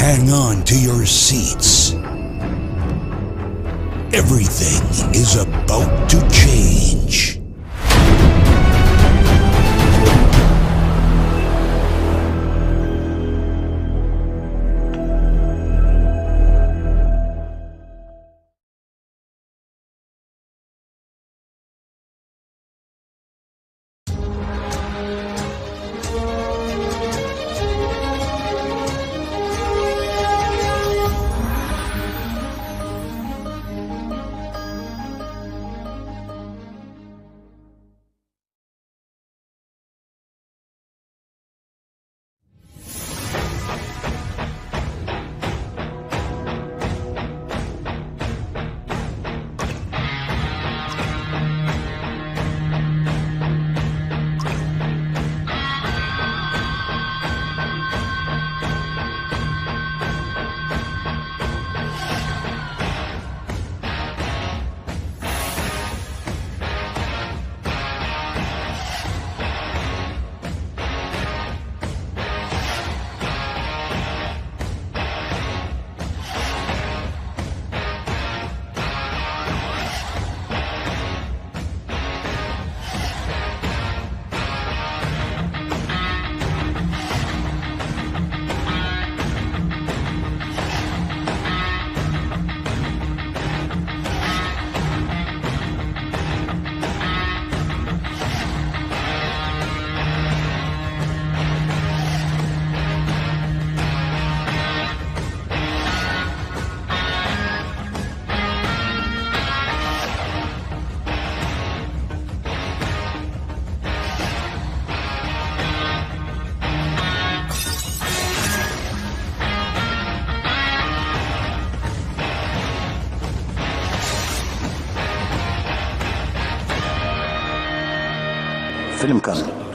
Hang on to your seats. Everything is about to change.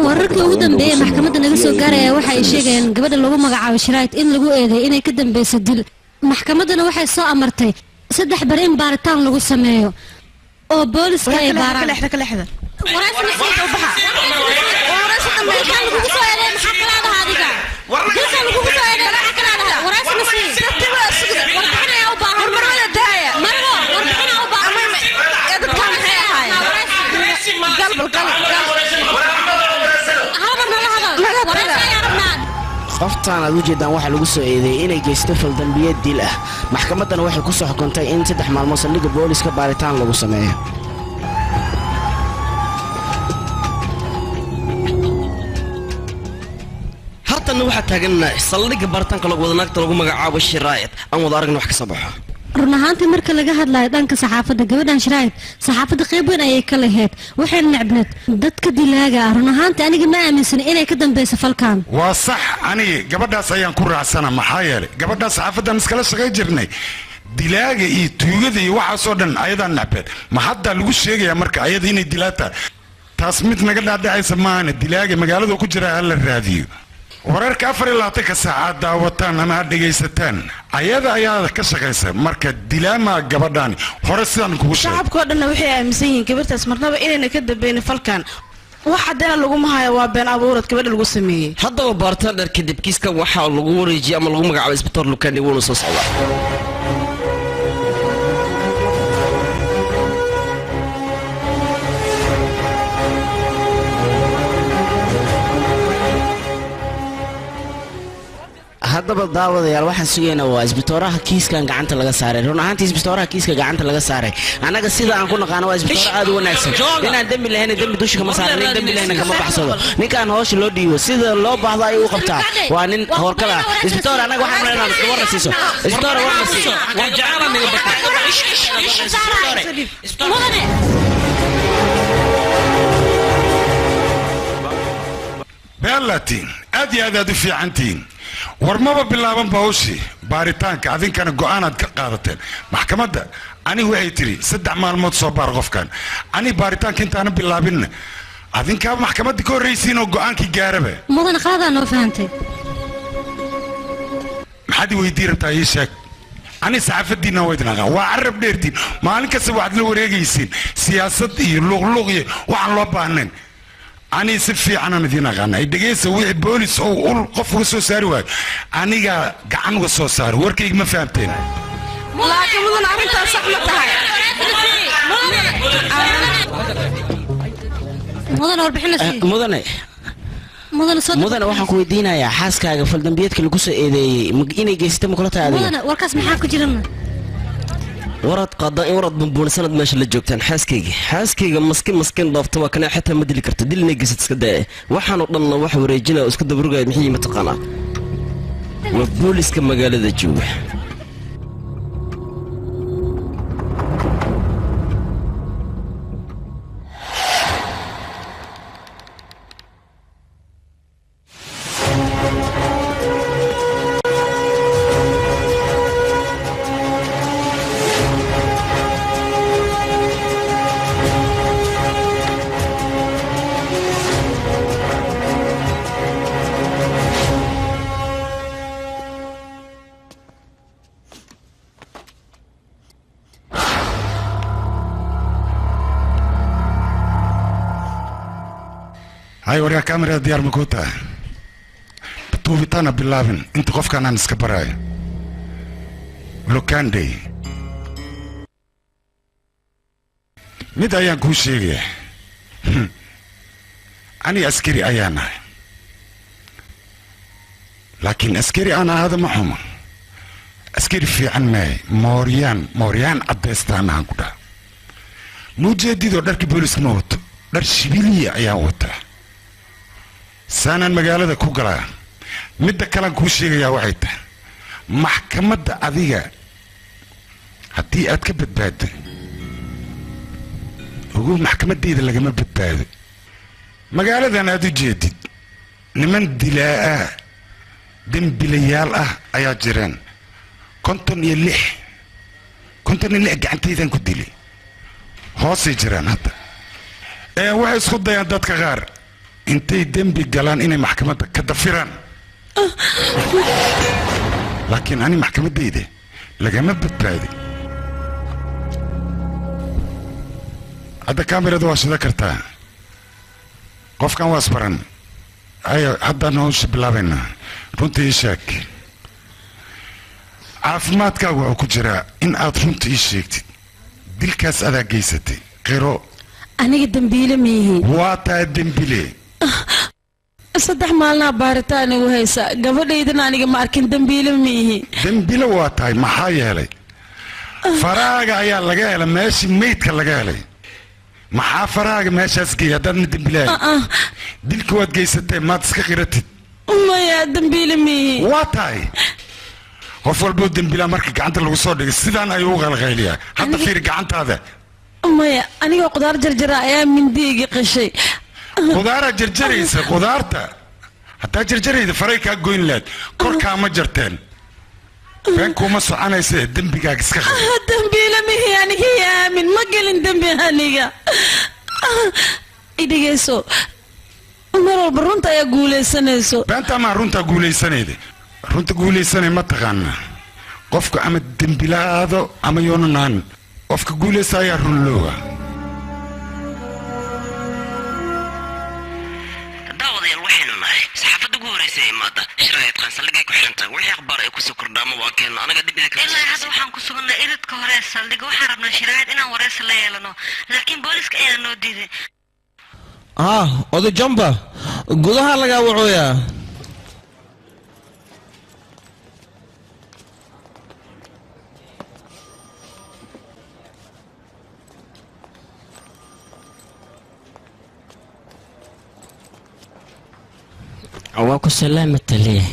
Wararkii ugu dambeeyay maxkamadda naga soo gaaraya waxa ay sheegayaan gabadha lagu magacaabo Shiraayt in lagu eedeeyay inay ka dambeysay dil. Maxkamaddana waxay soo amartay 3 bar in baaritaan lagu sameeyo oo booliska ay baaraan. Qoftaan aad u jeedaan waxaa lagu soo eedeeyay inay geysto faldambiyeed dil ah. Maxkamaddana waxay ku soo xukuntay in 3 maalmood saldhigga booliska baaritaan lagu sameeyo. Haatan waxaa taagan saldhigga baaritaanka lagu wada naagta lagu magacaabo Shiraayad. Aan wada aragno wax ka soo baxo. Run ahaantii marka laga hadlayo dhanka saxaafadda, gabadhan Shiraayad saxaafadda qayb weyn ayay ka lahayd, waxayna necbneed dadka dilaaga ah. Run ahaantii aniga ma aaminsan inay ka dambeyso falkan. Waa sax, aniga gabadhaas ayaan ku raacsana, maxaa yeelay gabadhaas saxaafaddan iskala shaqay jirnay. Dilaaga iyo tuugada iyo waxaasoo dhan ayadaan necbeed. Ma hadda lagu sheegayaa marka ayada inay dilaa tahay? Taas mid naga dhaadhacaysa maahane. Dilaaga magaalada ku jira ha la raadiyo. Wararka 24 saacaad daawataan ama ha dhegaysataan, ayada ayaa ka shaqaysa. Marka dilaamaa gabadhaani hore sidaan kugu sheegay. Shacabka oo dhanna waxay aaminsan yihiin gabartaas marnaba inayna ka dambaynin falkan. Wax haddana laguma hayo, waa been abuurad gabadha lagu sameeyey. Haddaba baaritaan dheer kadib kiiska waxaa lagu wareejiyay ama lagu magacaabay isbitaal Lukandi, wuuna soo socdaa. Haddaba daawadayaal, waxaan sugaynaa waa isbitooraha kiiskan gacanta laga saaray. Run ahaantii isbitooraha kiiska gacanta laga saaray annaga sida aan ku naqaano waa isbitoore aad u wanaagsan. Ninaan dembi lahayn dembi dusha kama saaran, nin dembi lahayna kama baxsado. Ninkaan howsha loo dhiibo sida loo baahdo ayuu u qabtaa. Waa nin howlkal ah isbitoore. Annaga waxaan rabnaa inaad warna siiso isbitoore, warna siiso. Mudane Beelatiin aad iyo aad aad u fiicantihiin. War maba bilaaban hawshii baaritaanka, adinkana go'aanaad ka qaadateen. Maxkamadda anigu waxay tidhi 3 maalmood soo baar qofkan. Ani baaritaanka intaana bilaabinna adinkaa maxkamadda ka horraysiin oo go'aankii gaaraba. Mudane, qaladaa noo fahantay. Maxaad i weydii rabtaa? Ii sheeg. Ani saxaafaddiinna waa idin aqaan, waa carab dheertiin. Maalin kasta waxaad la wareegaysiin siyaasad iyo luqluq iyo waxaan loo baahnayn. Ani si fiican aan idiin aqaana. Dhegeysa, wixii boolis oo ul qof uga soo saari waayo aniga gacan uga soo saari. Warkayga ma fahamteen? Laakiin mudan, arrintaas sax ma tahay? Mudan, warbixin sii. Mudane. Mudane, soo Mudane, waxaan ku weydiinayaa, xaaskaaga faldambiyeedka lagu soo eedeeyey inay geysatay ma kula tahay adiga? Mudane, warkaas maxaa ku jiran? Warad qaadaan in warad bumbuun sanad meesha la joogtaan. Xaaskayga maskin maskin dhaafta waa kana, xitaa ma dili karto. Dil inay geysat iska daaye. Waxaanoo dhanna wax wareejinaya oo isku dabarugaya maxay mataqaanaa? Waa booliska magaalada jooga. Hay waryaa, kamerada diyaar ma kuu tahay? Duubitaana bilaabin inta qofkaan aan iska baraayo. Lokandey, mid ayaan kuu sheegaya. Ani askari ayaan ahay, laakiin askari aan ahaada ma xuma. Askari fiican maahay, mooryaan mooryaan caddaystaan aan ku dhaha. Muujeedidoo dharka booliska ma wato, dhar shibiliya ayaan wataa, saanaan magaalada ku galaa. Midda kalean kuu sheegayaa waxay tahay, maxkamadda adiga haddii aad ka badbaaddo, ugu maxkamadeyda lagama badbaado. Magaaladan aad u jeedid niman dilaa ah, dembilayaal ah ayaa jireen. 56, 56 gacantaydan ku dilay, hoosay jiraan hadda. Ee waxay isku dayaan dadka qaar intay dembi galaan inay maxkamadda ka dafiraan, laakiin ani maxkamaddayda lagama badbaadin. Hadda kamerada waa shida kartaa. Qofkan waa isbaran ayo. Haddaan hawsha bilaabaynaa. Runta ii sheeg. Caafimaadkaagu wuxuu ku jiraa in aad runta ii sheegtid. Dilkaas adaa geysatay, qiro. Aniga dembiile miihi. Waa tahay dembile. 3 maalnaa baaritaan igu haysa, gabadhaydana aniga ma arkin. Dembiile miihi. Dembile waa tahay, maxaa yeelay faraaga ayaa laga helay meeshii meydka laga helay. Maxaa faraaga meeshaas geeyay haddaadna dembilahay? Dilka waad geysatee, maad iska qiratid? Maya, dembiile miihi. Waa tahay. Qof walboo dembilaa marka gacanta lagu soo dhigay sidaan ayuu u qalqayliyaa. Hadda fiir gacantaada. Maya, anigoo qudaar jarjara ayaa mindi igi qashay. Qudaaraad jarjaraysa? Qudaarta haddaa jarjarayda faray kaa goyn lahayd, korkaa ma jarteen. Been kuuma soconaysa, dembigaaga iska qab. Dembiile mihi aniga, aamin, ma gelin dembi aniga. Idhigayso, mar walba runta ayaa guulaysanayso. Beenta amaa runtaa guulaysanayda? Runta guulaysanay ma taqaanaa? Qofka ama dembilaado ama yoonanaan, qofka guulaysta ayaa run looga. Daawadayaal, waxaynu nahay saxaafadda ugu horeysa ee imaada Shiraayad Khan saldhigay ku xiran tahay. Wixii akhbaar ay kusoo kordhaama waa keena anaga dib idinka. Ilaa hadda waxaan ku sugannay iridka hore ee saldhigga. Waxaan rabnaa Shiraayad inaan wareysi la yeelano, laakiin booliska ayaa noo diiday. Ah, oday Jamba, gudaha lagaa wacoyaa. Waa ku salaama, taliye.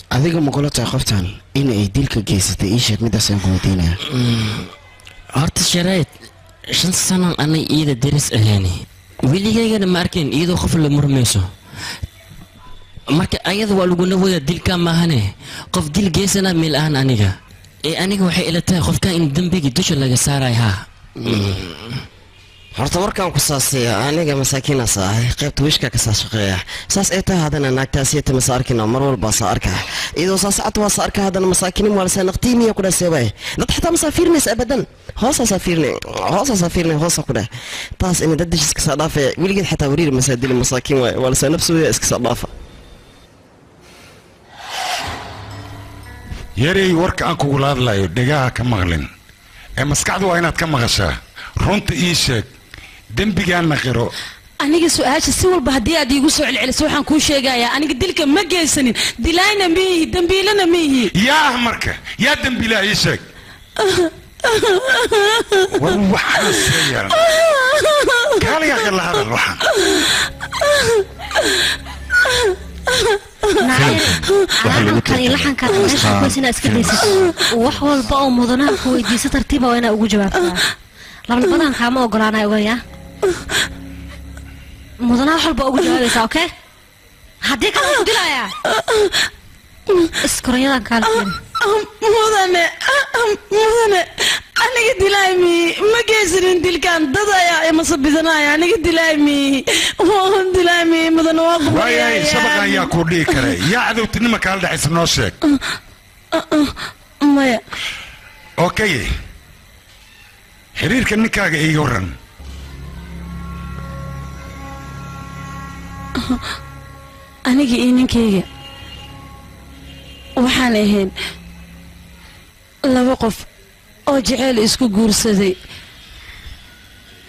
Adiga ma kula tahay qoftan in ay dilka geysatay? Ii sheeg, midaas aan ku weydiinaya. Horta Sharayd, 5 sanan anay iida deris ahaani, weligaygana ma arkayn iyadoo qof la murmayso. Marka ayada waa laguna wada dilka maahane, qof dil geysana meel ahan. Aniga ee aniga waxay ila tahay qofkan in dembigii dusha laga saaray haa. Horta warkaan ku saasaya aniga masaakiinaas ahay qaybta wiishka ka saa shaqeeya saas ay tahay haddana naagtaasiyata masa arkina mar walbaa saa arkaa iyadoo saasacad waa saa arkaa haddana masaakinim waa lasaa naqtiimiya ku dheh seebay dad xataa masaa fiirinays abadan hoosaasaa fiirinay hoosaasaa fiirinay hoosa ku dheh taas ina dad dishiska saa dhaafaya weligeed xataa wariir masaa dili masaakiin waay waa lasaa nafsooya iska saa dhaafa. Yarey warka aan kugula hadlayo dhegaha ka maqlin ee maskaxdu waa inaad ka maqashaa runta ii sheeg dembigaana qiro. Aniga su-aasha si walba haddii aad iigu soo celceliso waxaan kuu sheegayaa aniga dilka ma geysanin, dilaayna miihi, dembiilana miihi. Yaa ah marka yaa dembiilaa ii sheeg. War waxaan see yeelan kaaligaa qir la hadal waxaan. Laxankaan meesha kuways inaa iska daysato wax walba oo mudanaha ku weydiiso tartiiba waa inaa ugu jawaabtaa. Lablabadan kaama ogolaanay ogaya mudanaha wax walba ugu jawaabaysaa okay haddii kale ku dilayaa iskoranyadan kaala fiiri. Mudane mudane aniga dilaaymi ma geysanin dilkan dad ayaa imasabidanaya aniga dilaaymi dilaaymi mudane waa waayahay shabaqa ayaa kuu dhihi kara yaa cadowtinima kaala dhexaysa noo sheeg. Maya okay xiriirka ninkaaga iiga waran. Aniga iyo ninkayga waxaan ahayn laba qof oo jeceyl isku guursaday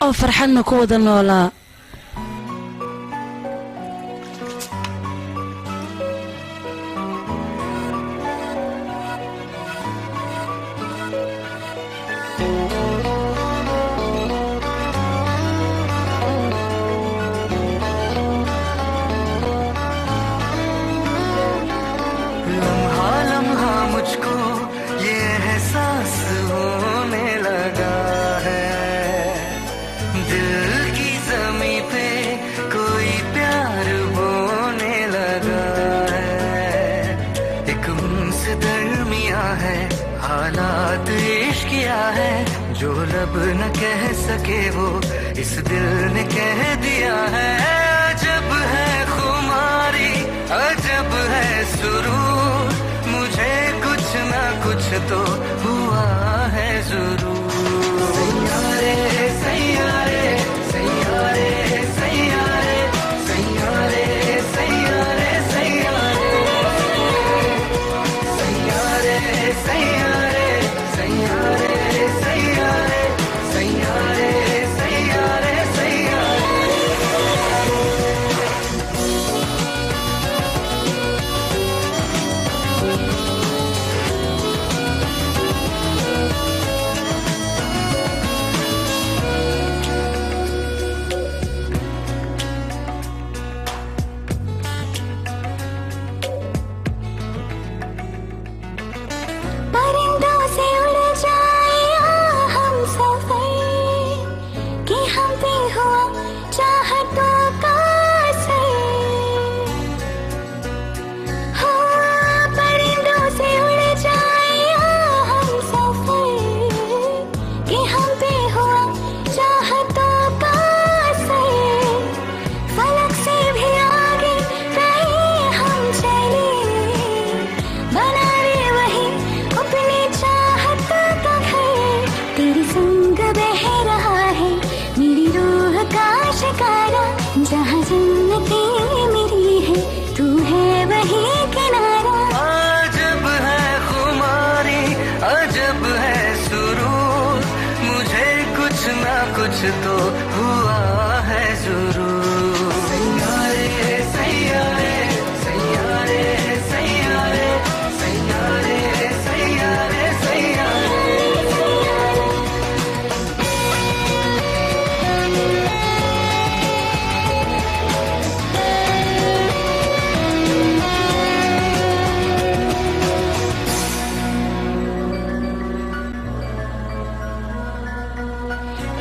oo farxadna ku wada noolaa.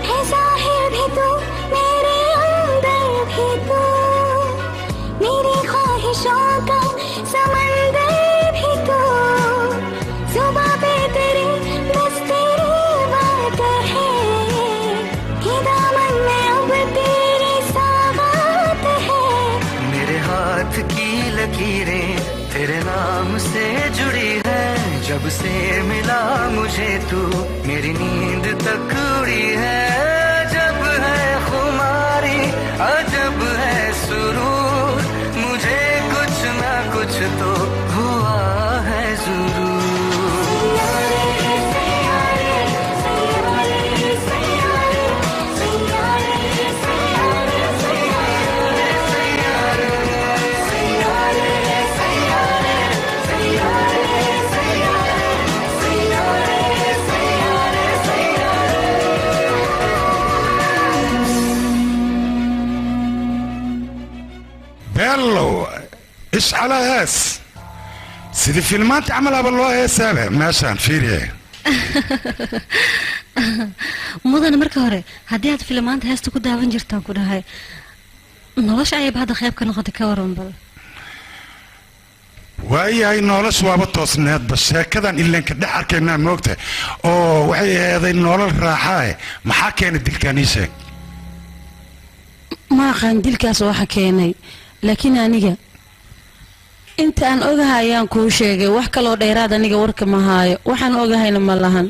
है जाहिर भी तू मेरे अंदर। लकीरें तेरे नाम से जुड़ी है। जब से मिला मुझे तू मेरी नींद तक उड़ी है। अजब है खुमारी अजब है सुरूर, मुझे कुछ ना कुछ तो हुआ है जरूर। Bello ishcala hees sidii filmaanta camal aba loo heesaaba meeshaan fiiriye. Mudane marka hore haddii aad filmaanta heesta ku daawan jirtaan ku dhahay nolosha ayayba hadda qayb ka noqotay, ka waran bal. Waayahay noloshu waaba toosneedba, sheekadan ilanka dhex arkaynaa moogta oo waxay aheeday nolol raaxaae. Maxaa keenay dilkaan ii sheeg? Ma aqaan dilkaas waxa keenay, laakiin aniga inta aan ogahay ayaan kuu sheegay. Wax kaloo dheeraad aniga warka ma haayo, waxaan ogahayna ma lahan.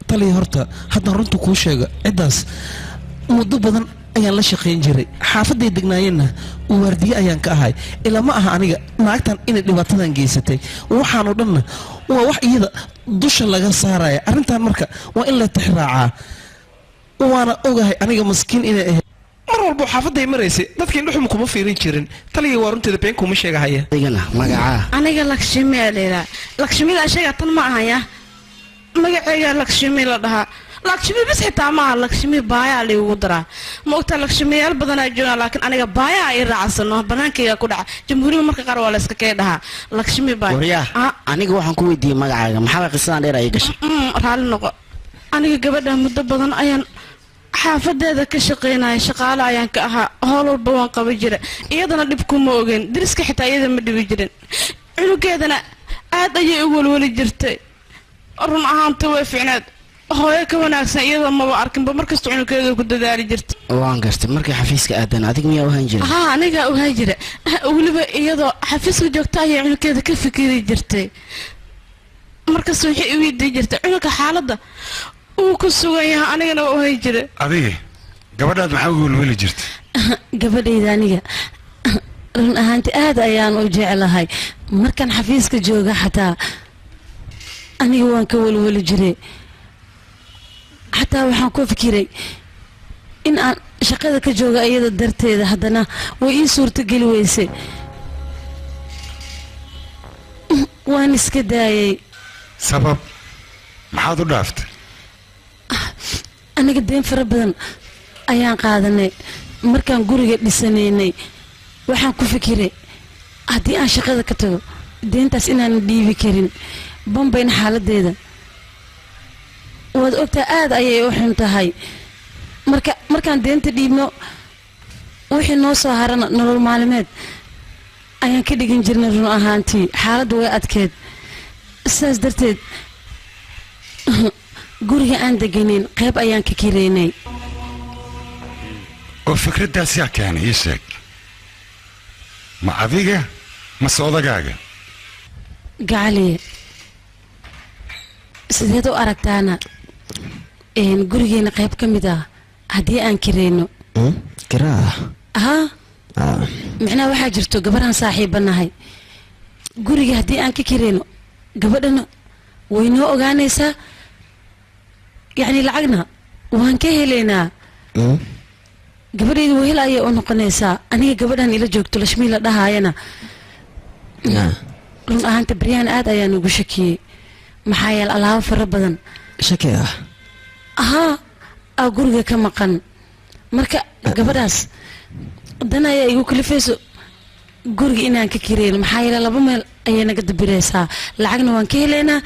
Taliya horta haddaan runta kuu sheego, ciddaas muddo badan ayaan la shaqayn jiray, xaafaday degnaayeenna waardiye ayaan ka ahay. Ilaa ma aha aniga naagtan inay dhibaatadan geysatay, waxaanoo dhanna waa wax iyada dusha laga saaraya. Arrintan marka waa in la tixraacaa, waana ogahay aniga maskiin inay ahayd. Mar walba xaafaday maraysay dadka indhuxuma kuma fiirin jirin. Taliya waa runteeda, been kuma sheegahaya. Adigana magacaa? Aniga Lakshmi aa layidhaha. Lakshmida sheega tan ma ahaya, magaceyga Lakshmi la dhahaa. Lakshmi bis xitaa maaha, Lakshmi baayaa laygu daraa. Ma ogtaa Lakshmiyaal badanaa joogaan, laakiin aniga baayaa ay raacsano banaankayga ku dhaca. Jamhuuriga marka qaar waa la iska kee dhahaa Lakshmi baay. Waryaa, aniga waxaan ku weydiiyey magacaaga, maxaa qisadan dheer ay gashay? Raalli noqo. Aniga gabadha muddo badan ayaan xaafadeeda ka shaqaynaya, shaqaale ayaan ka ahaa, howl walba waan qaban jira. Iyadana dhib kuma ogeyn, deriska xitaa iyada ma dhibi jirin. Cunugeedana aad ayay u welweli jirtay. Run ahaanta way fiicnaad, hooyo ka wanaagsan iyadoo maba arkinba, markasta cunugeeda ku dadaali jirta. Waan gartay. Markay xafiiska aadan adig miyaa u hayn jiray? Haa, anigaa u hayn jira. Weliba iyadoo xafiiska joogta ayay cunugeeda ka fikiri jirtay. Markasta waxay i weydiin jirtay cunuga xaaladda uu ku sugan yahay, anigana waa u hayn jira. Adiga gabadhaad maxaa ugu welweli jirtay? Gabadhayda aniga run ahaanti aad ayaan u jeclahay. Markaan xafiiska jooga xataa aniga waan ka welweli jiray. Xataa waxaan ku fikiray in aan shaqada ka jooga iyada darteeda, haddana way ii suurtogeli weysay, waan iska daayay. Sabab maxaad u dhaaftay? Aniga deen fara badan ayaan qaadanay markaan guriga dhisanaynay. Waxaan ku fikiray haddii aan shaqada ka tago deentaas inaanan dhiibi karin. Bambayna xaaladeeda waad ogtaa, aad ayay u xun tahay. Marka markaan deenta dhiibno wixii noo soo harana nolol maalimeed ayaan ka dhigan jirnay. Run ahaantii xaaladda way adkeed, sidaas darteed guriga aan deganayn qayb ayaan ka kireynay. Oo fikraddaas yaa keenay ii sheeg? Ma adiga mase odagaaga? Gacaliye, sideed u aragtaana gurigeena qayb ka mid ah haddii aan kireyno? Kiraa? Haa, micnaha waxaa jirto gabarhaan saaxiibanahay. Guriga haddii aan ka kireyno gabadhana way noo ogaanaysaa, yacni lacagna waan ka helaynaa. Gabadhayda wehel ayay u noqonaysaa. Aniga gabadhan ila joogto Lashmii la dhahaayana run ahaanta baryahan aad ayaan ugu shakiyey, maxaa yeele alaabo fara badan shaki ah haa aa guriga ka maqan. Marka gabadhaas dan ayaa igu kalifayso guriga inaan ka kireyno, maxaa yeele laba meel ayay naga dabiraysaa, lacagna waan ka helaynaa,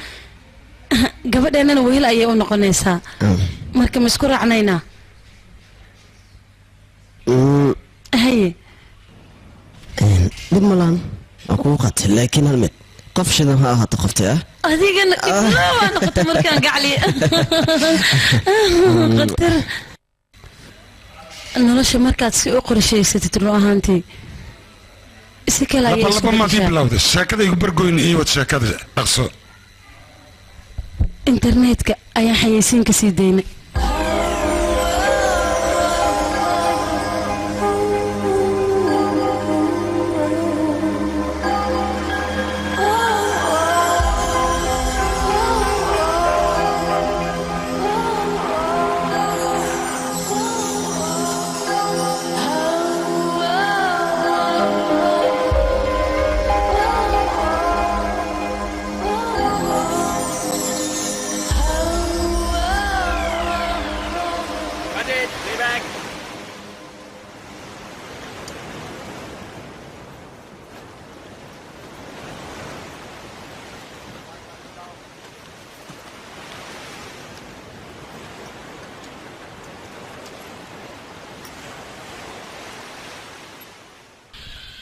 gabadheennana wehel ayay u noqonaysaa. Marka ma isku raacnaynaa? Haye. Dhib malaan, waa kugu qaatay, laakiin hal mid qof shidan ha ahaato qoftay ah. Adigana waa noqotay markaan gacli qatar. Nolosha markaad si u qorshaysatid run ahaantii si kale ayay isku Laba ma bedeshaa. Bilowda sheekada igu bargoyn iyo wad sheekada dhaqso. Internetka ayaan xayeysiin ka sii daynay.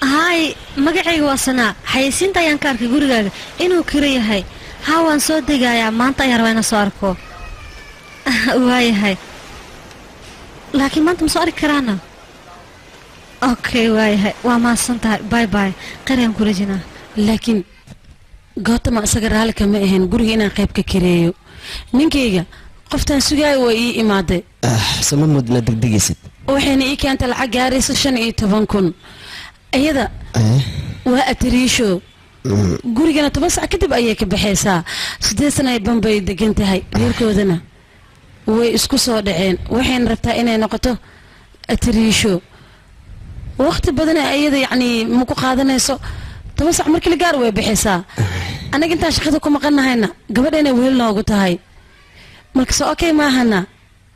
Haay, magacayga waa Sanaa. Xayeysiinta ayaan ka arkay gurigaaga inuu kiro yahay. Haa, waan soo degayaa maanta, ayaan rabaa inaan soo arko. Waayahay, laakiin maanta ma soo arki karaana? Okay, waayahay, waa mahadsan tahay. Bye bye, khayr ayaan kula jinaa. Laakiin Gootama isaga raalli kama ahayn guriga inaan qayb ka kireeyo. Ninkayga qoftaan sugaayo waa ii imaaday. Sama mudna degdegaysid. Waxayna ii keentay lacag gaaraysa 15,000. Iyada waa atariisho, gurigana 10 sac kadib ayay ka baxaysaa. 8 sana ay Bambay degan tahay, reerkoodana way isku soo dhaceen. Waxayna rabtaa inay noqoto atariisho. Waqti badan iyada yacni ma ku qaadanayso. 10 sac markii la gaar way baxaysaa. Annaga intaan shaqada ku maqannahayna gabadhayna weli noogu tahay. Marka soo okay maahana,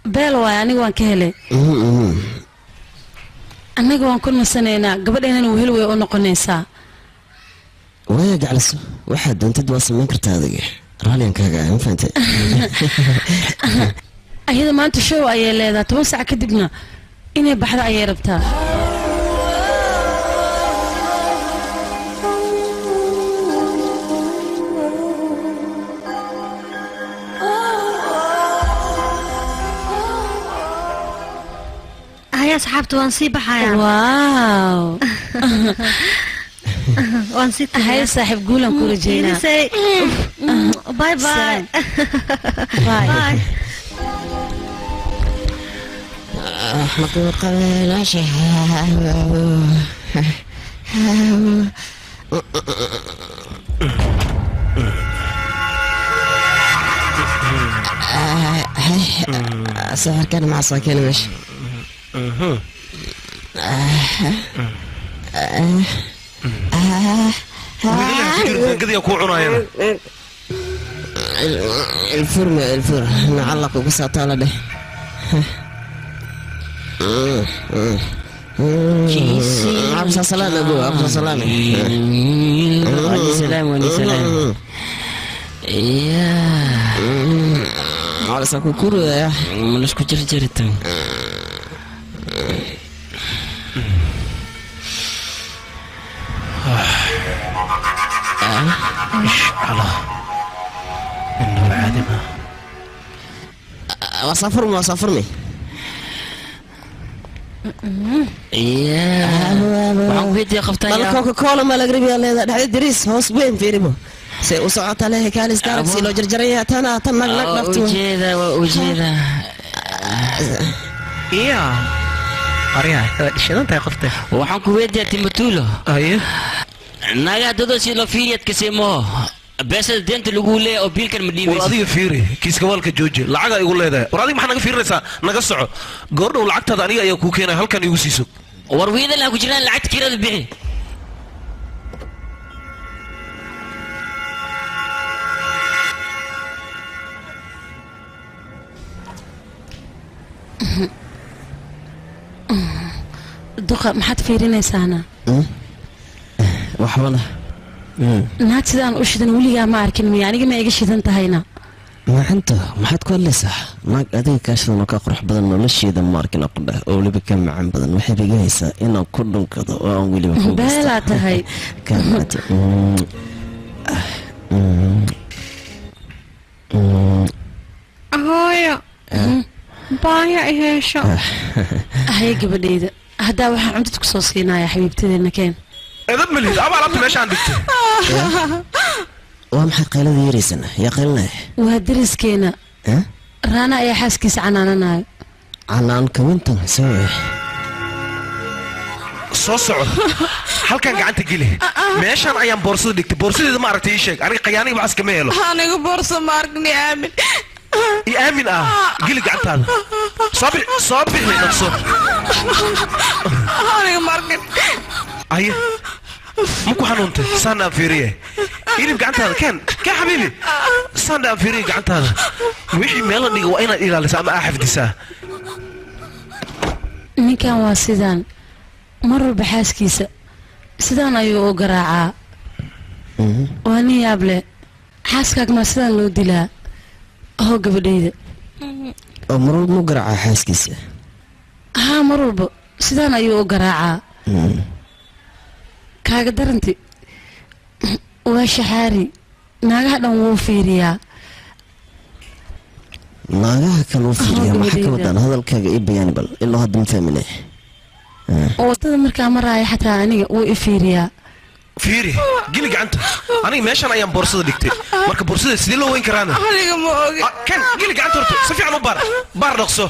beel waay. Aniga waan ka helay, annaga waan ku nasanaynaa, gabadhaynana wehel way u noqonaysaa. Waaya gacliso, waxaad doontid waa samayn kartaa adiga, raalliyan kaaga ah, ma fahantay? Ayada maanta show ayay leedahay, 10 sac kadibna inay baxdo ayay rabtaa. Haya asxaabta, waan sii baxayaa. Wow. Waan sii Haye saaxiib, guulan ku rajeynaa. Bye bye. Bye. Safarkan maxaa soo keenay meesha? Gadiya kuu cunayana. Ilfur ma ilfur nacalla kugu saataala dheh. Absa salaam abu absa salaam. Wali salaam, wali salaam. Wala sa kukuraya. Ma laisku jarjaritan. Allah إنه العادي ما Waa saafurmi, waa saafurmi. Waxaan ku weydiiya qabtaa. Bal Coca Cola ma laga rabiyaa leedahay dhexda dariis hoos weyn fiiribo se u socota leh kaalis daarag si loo jarjaraya tana tan nag nag naftu. Ujeeda, waa ujeeda. Iya arya waa shidan tahay qofta. Waxaan ku weydiiyaa Timbatulo. Aye. Nagaa dado si loo fiiriyad kasimo beesada deenta lagu leeyahay oo biilkan ma War dhiibaysa. Adiga fiiri kiiska waalka jooji, lacagaa igu leedahay. War adiga maxaa naga fiirinaysaa? Naga soco, goordhow lacagtaada aniga ayaa kuu keenaya, halkan igu siiso. War wiidan ha ku jiraan, lacagta kirada bixi. Duqa, maxaad fiirinaysaana? Waxbana. Naag sidaan u shidan weligaa ma arkin miya? Aniga ma iga shidan tahayna? Maxanta maxaad ku hadlaysaa? Naag adiga kaa shidan oo kaa qurux badan nolosheeda ma arkin aqdheh, oo weliba ka macaan badan. Waxay iga haysaa inaan ku dhunkado oo aan weliba ku Beelaa tahay. Kaa macanta. Hooyo, baaya i heesho. Haye gabadhayda, haddaa waxaan cuntada kusoo siinaya xabiibtadeena keen. Edab malid ama alaabta meeshaan dhigtay. Waa maxay qaylada yeeraysan? Yaa qaylinaya? Waa deriskeena Raana ayaa xaaskiisa canaananayo. Canaan kawintan soo Soo soco, halkan gacanta geli. Meeshaan ayaan boorsada dhigtay. Boorsadeeda ma aragtay? Ii sheeg, aniga qayaaniga waxaas kama helo. Aniga boorso ma aragni, aamin. I aamin ah, geli gacantaada. Soo bixi, soo bixi, dhaqso. Aniga ma arkin. Aye, ma ku xanuuntay? Saan aan fiiriye, ilib gacantaada keen, keen xabiibi. Saan aan fiiriye gacantaada. Wixii meel la dhiga waa inaad ilaalisaa ama aa xafdisaa. Ninkan waa sidaan mar walba, xaaskiisa sidaan ayuu u garaacaa. Waa nin yaab leh. Xaaskaag maa sidaan loo dilaa? Hoo gabadhayda. Oo mar walba mu garaacaa xaaskiisa? Haa, mar walba sidaan ayuu u garaacaa. Kaaga daranti waa shaxaari, naagaha dhan wuu fiiriyaa. Naagaha kaluu fiiriyaa? Maxaa ka gabadhayda. Wadaan hadalkaaga ii bayaani bal, ilaa hadda ma fahmine. Wadada markaa maraaya xataa aniga wuu i fiiriyaa. Fiiri, geli gacanta. Aniga meeshaan ayaan boorsada dhigtay. Marka boorsada sidee loo weyn karaana? Aniga ma ogi. Kan geli gacanta horta, si fiican u baar, baar, dhaqso.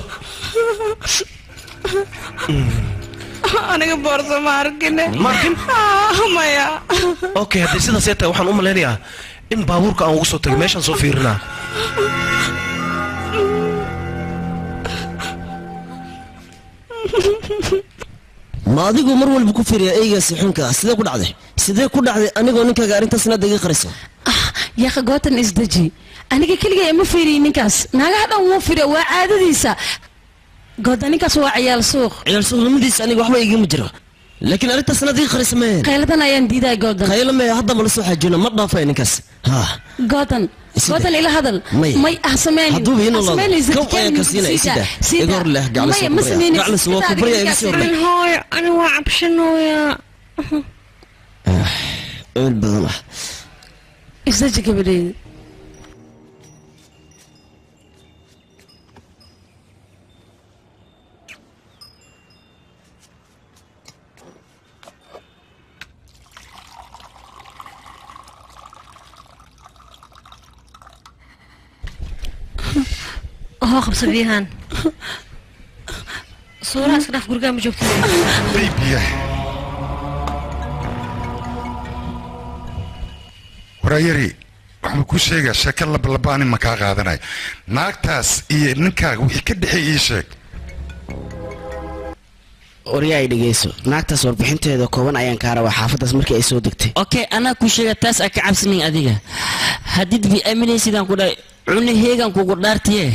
Aniga boorso ma arkine. Ma arkin? Maya. Okay, haddii sidaas ay tahay, waxaan u malaynayaa in baabuurka aan ugu soo tagay. Meeshaan soo fiirinaa. Ma adigu mar walba ku fiiriya eygaasi xunka ah? Sidee ku dhacday? Sidee ku dhacday anigoo ninkaaga arrintaasna hadda iga qariso? Yaqa gootan, isdeji. Aniga keligay ima fiiriyin ninkaas, naagaha dhan wuu fiiriya, waa caadadiisa. Goodan, ninkaas waa ciyaal suuq. Ciyaal suuqnimadiisa aniga waxba igama jiro, laakiin arrintaasna hadda iga qarisa meen. Qayladan ayaan diiday, goodan. Qaylo maya, hadda ma la soo xaajino, ma dhaafay ninkaas ha. Goodan, goodan, ila hadal. Maya. May, ah sameynin. Hadduuba inuu Ha laado sameynin, kow ayaan ka siinaya. Isida iga hor leh gaclis. Maya, ma sameynaysid. Gaclis waa ku barya, iga sii horleh. Hooyo, ani waa cabshanooyaa. Ceel badan ah. Isdeji gabadhayda. Hoo, qabso biyahan. Suuraha iska dhaaf, gurigaa ma joogtid. Bibiya waraayari, waxaan kuu sheegaa sheeko labalaba. Ani ma kaa qaadanayo. Naagtaas iyo ninkaaga wixii ka dhexeey ii sheeg. Waryaa, ay dhegeyso, naagtaas warbixinteeda kooban ayaan kaa rabaa, xaafaddaas markii ay soo degtay. Okay, anaa ku sheega, taas a ka cabsanin adiga. Haddii bi aaminaysidaan ku dhahay, cunaheegan kugu dhaartiye,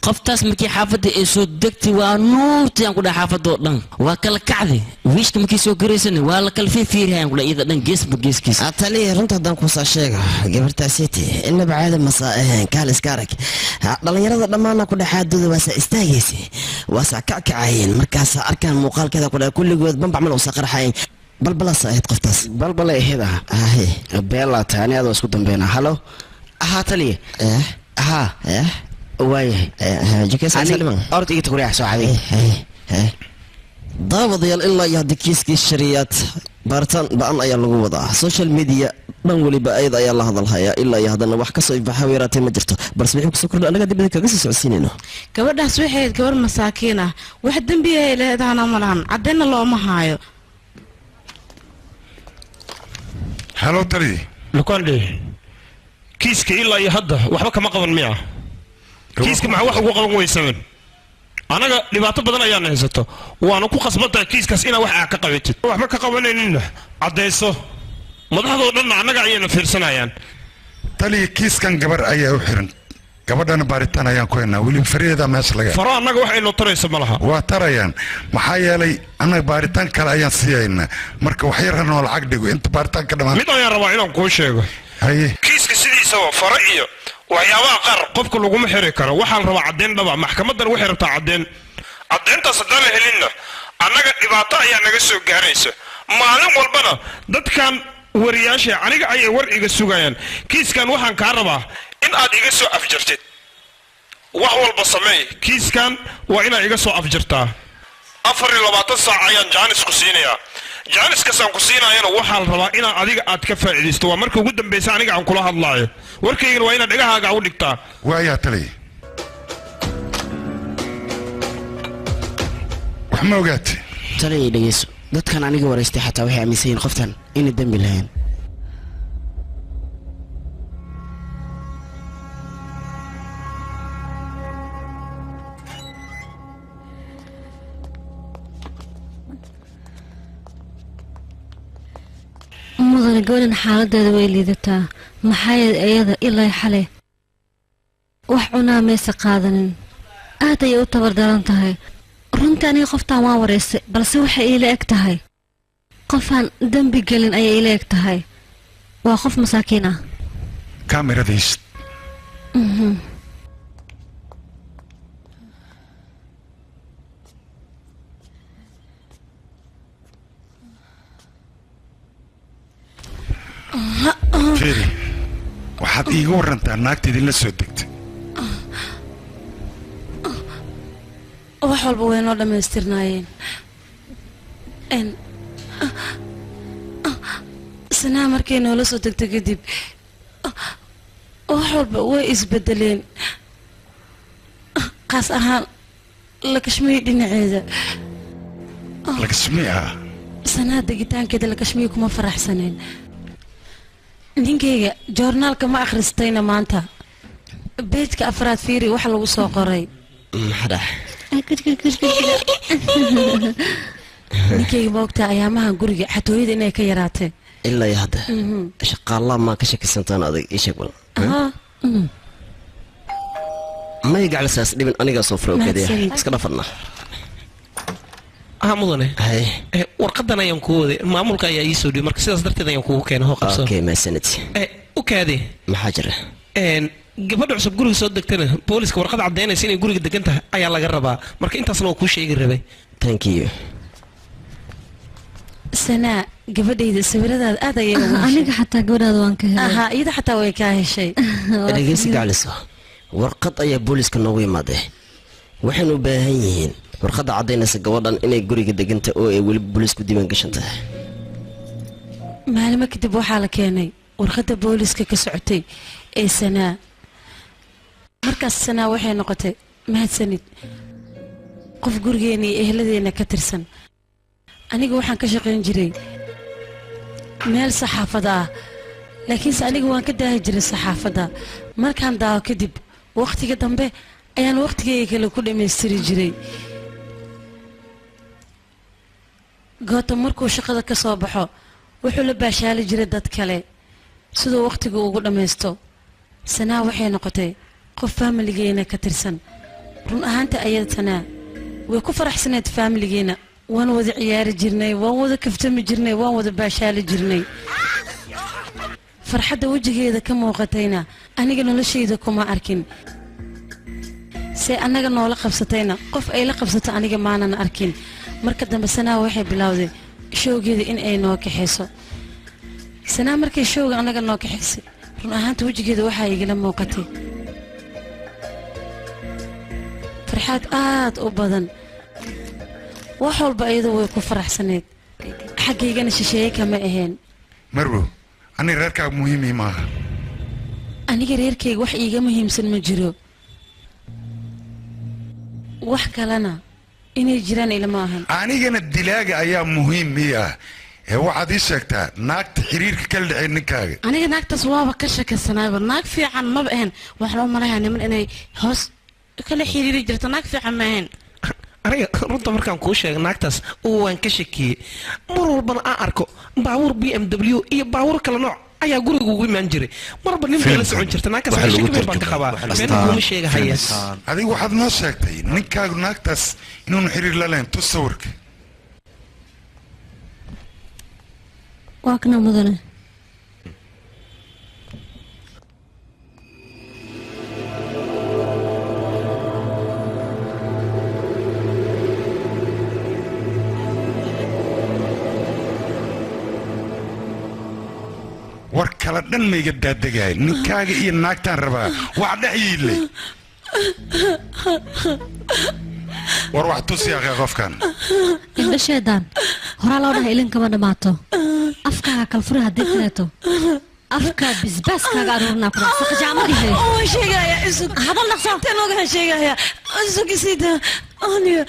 qoftaas markii xaafadda ay soo degtay waa nuurtayaan ku dhahay. Xaafadoo dhan waa kala kacday. Wiishka markii soo garaysana waa la kala fiirfiirihayaan ku dhahay, iyada dhan geesba geeskiisa. Taliya, runta haddaan kuusaa sheega, gabartaasiti inaba caada masaa ahayn. Kaal iska arag. Dhallinyarada dhammaana ku dhexaadooda waasaa istaagaysa, waasaa kackacayeen markaasaa arkaan muuqaalkeeda ku dhahay, kulligood bambac mal usaa qarxayen. Balbalaasa ahayd qoftaas. Balbalay ahayd ah. Beelaa tahay, ani adoo isku dambeynaa. Halo, haa taliya, haa, waayahay. Orod iga tag, waryaa, soo xaday. Daawadayaal, ilaa iyo hadda kiiskii shariyaad baaritaan ba-an ayaa lagu wadaa. Social media dhan weliba ayada ayaa la hadalhayaa. Ilaa iyo haddana wax kasoo ifaxa yaraatee ma jirto, balse wixii kusoo kordha annaga dibada kaga sii socodsiinayno. Gabadhaas waxay ahayd gabar masaakiin ah, wax dembi ay leedahana ma lahan, caddeynna looma haayo. Halo, tali. Lukande, kiiska ilaa iyo hadda waxba kama qaban miya? Kiiska maxaa wax ugu qaban weysamen? Anaga dhibaato badan ayaana haysato, waana ku khasban tahay kiiskaas inaa wax aa ka qabatid. Waxba ka qabanayninna caddayso, madaxdoo dhanna annaga ayayna fiirsanayaan. Taliya, kiiskan gabar ayaa u xiran, gabadhana baaritaan ayaan ku haynaa. Weliba faraheeda meesha laga Faro annaga wax aynoo tarayso ma laha. Waa tarayaan, maxaa yeelay annaga baaritaan kale ayaan sii haynaa. Marka wax yar hanoo lacag dhigo inta baaritaan ka dhamaan. Mid ayaan rabaa inaan kuu sheego. Haye. Kiiska sidiisaba faro iyo waxyaabaha qaar qofka laguma xiri karo. Waxaa la rabaa caddeyn dhaba. Maxkamadan waxay rabtaa caddeyn. Caddeyntaas haddaan la helinna, annaga dhibaato ayaa naga soo gaaraysa. Maalin walbana dadkan wariyaasha aniga ayay war iga sugayaan. Kiiskan waxaan kaa rabaa in aad iga soo afjartid. Wax walba sameey, kiiskan waa inaad iga soo afjartaa. 24 saac ayaan jaanis ku siinayaa. Jaaniskaasaan ku siinaayana waxaa la rabaa inaan adiga aad ka faa'iidaysto. Waa marka ugu dambaysa aniga aan kula hadlaayo. Warkaygana waa inaad dhegahaaga u dhigtaa. Waayaa taliya, wax ma ogaatay? Taliya dhegeyso, dadkan aniga waraystay xataa waxay aaminsan yihiin qoftan inay dembi lahayn. Mudane, gabadhan xaaladeeda way liidataa. Maxaa yeelay iyada ilaa xalay wax cunaa maysa qaadanin, aad ayay u tabardaran tahay. Runtii aniga qoftaan waan waraystay, balse waxay iila eg tahay qofaan dembi gelin ayay iila eg tahay. Waa qof masaakiin ah. Kaamiradiis. Fiiri, waxaad iiga warantaa naagta idinla soo degtay. Wax walba way noo dhammaystirnaayeen. Sanaa markay noola soo degtay kadib wax walba way isbedeleen, qaas ahaan Lakashmiyi dhinaceeda. Lakashmi ah? Sanaa degitaankeeda Lakashmiyi kuma faraxsaneen. Ninkayga joornaalka ma akhristayna maanta? Beejka afraad fiiri waxa lagu soo qoray. Maxaa dhax? Ninkayga ma ogtaa ayaamahan guriga xatooyada inay ka yaraatay? Ilaa iyo hadda shaqaalaha maa ka shakisantaan? Adag ii sheeg bal. May gaclisaas dhibin, anigaa soo furay okadiya, iska dhafadna. Ha mudane, warqadan ayaan kuu waday, maamulka ayaa ii soo dhibay, marka sidaas darteed ayaan kugu keenay. Hoo, qabso. Okay, mahadsanid. U kaadi. Maxaa jira? Gabadha cusub guriga soo degtana booliska warqad caddaynaysa inay guriga degan tahay ayaa laga rabaa, marka intaasna waa kuu sheegi rabay. Thank you. Sanaa gabadhayda sawiradaada aad ayay ugu heshay. Aniga xataa gabadhaada waan ka helay. Aha, iyada xataa way kaa heshay. Dhegeysi gacliso, warqad ayaa booliska noogu imaaday. Waxaynu u baahan yihiin warqadda caddaynaysa gabadhan inay guriga deganta oo ay weli booliisku diiwaan gashan tahay. Maalmo kadib waxaa la keenay warqadda booliska ka socotay ee Sanaa. Markaas Sanaa waxay noqotay, mahadsanid, qof gurigeena iyo eheladeena ka tirsan. Aniga waxaan ka shaqayn jiray meel saxaafada ah, laakiinse aniga waan ka daahi jiray saxaafadda. Markaan daaho kadib wakhtiga dambe ayaan wakhtigayga kale ku dhammaystiri jiray. Goota markuu shaqada ka soo baxo wuxuu la baashaali jiray dad kale siduu wakhtiga ugu dhammaysto. Sanaa waxay noqotay qof faamiligeena ka tirsan. Run ahaanta ayada Sanaa way ku faraxsaneed faamiligeena. Waan wada ciyaari jirnay, waan wada kaftami jirnay, waan wada baashaali jirnay. Farxadda wejigeeda ka muuqatayna aniga noloshayda kuma arkin. Se annaga noola qabsatayna qof ay la qabsato aniga maanan arkin. Marka dambe Sanaa waxay bilowday showgeeda in ay noo kaxayso. Sanaa markay showga annaga noo kaxaysay, run ahaanta wejigeeda waxaa igala muuqatay farxaad aad u badan. Wax walba iyadu way ku faraxsaneed, xaggaygana shisheeye kama ahayn. Marwo, aniga reerkaaga muhiimii maaha. Aniga reerkayga wax iiga muhiimsan ma jiro, wax kalena inay jiraan ilama ahan. Anigana dilaaga ayaa muhiim ii ah. Ee waxaad ii sheegtaa naagta xiriirka kala dhexey ninkaaga. Aniga naagtaas waaba ka shakasanaayba, naag fiican maba ahayn. Waxaa loo malayaa niman inay hoos kala xiriiri jirto, naag fiican ma ahayn. Aniga runta markaan kuu sheega, naagtaas waan ka shakiyey. Mar walbana aan arko baabuur BMW iyo baabuur kale nooc ayaa guriga ugu imaan jiray, marba nin bay la socon jirta. Naagtaas shaki weyn baan ka qabaa, meelna kuuma sheegahaya. Adigu waxaad noo sheegtay ninkaagu naagtaas inuunu xiriir la lahayn. Tus sawirka. Waa kana mudane. Warka kala dhan mayga daadegay ninkaaga iyo naagtaan rabaa wax dhex yiilay war wax tusi aqee qofkan indha sheedaan horaa loo dhahay ilinkama dhammaato afkaaga kalfuri haddii kaleeto afka bisbaaskaaga aruurnaa ku saqajaamadii waan sheegayaa isug hadal dhaqso tan ogahan sheegayaa isug isida aniga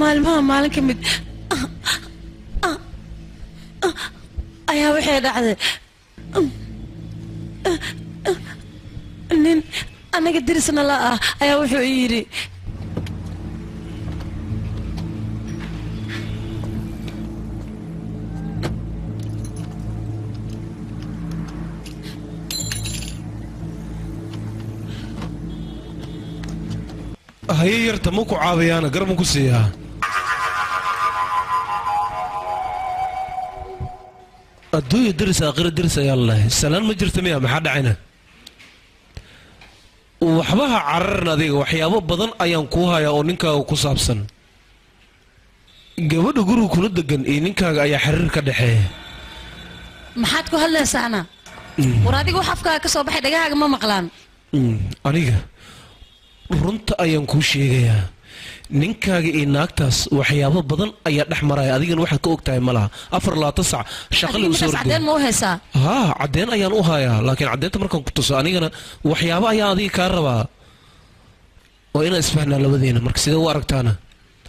maalmaha maalin ka mid ayaa waxay dhacday nin anaga dirisna la ah ayaa wuxuu ii yidhi haye yarta ma ku caawiyaana garab ma ku siiyaa adduunya deris aakhira deris ayaa lalahay salaan ma jirta miya maxaa dhacayna waxba ha cararin adiga waxyaabo badan ayaan kuu hayaa oo ninkaaga ku saabsan gabadha guriga kula degan iyo ninkaaga ayaa xiriir ka dhexeeya maxaad ku hadlaysaana war adiga wax afkaaga ka soo baxay dhagahaaga ma maqlaan aniga runta ayaan kuu sheegayaa ninkaaga iyo naagtaas waxyaabo badan ayaa dhex maraya adigana waxaad ka og tahay ma laha 24 sac shaqada u soo cadeen ma u haysaa haa cadeen ayaan u hayaa laakiin cadeynta markaan ku tuso anigana waxyaabo ayaa adiga kaa rabaa oo inaan isfahnaa labadeena marka sidee u aragtaana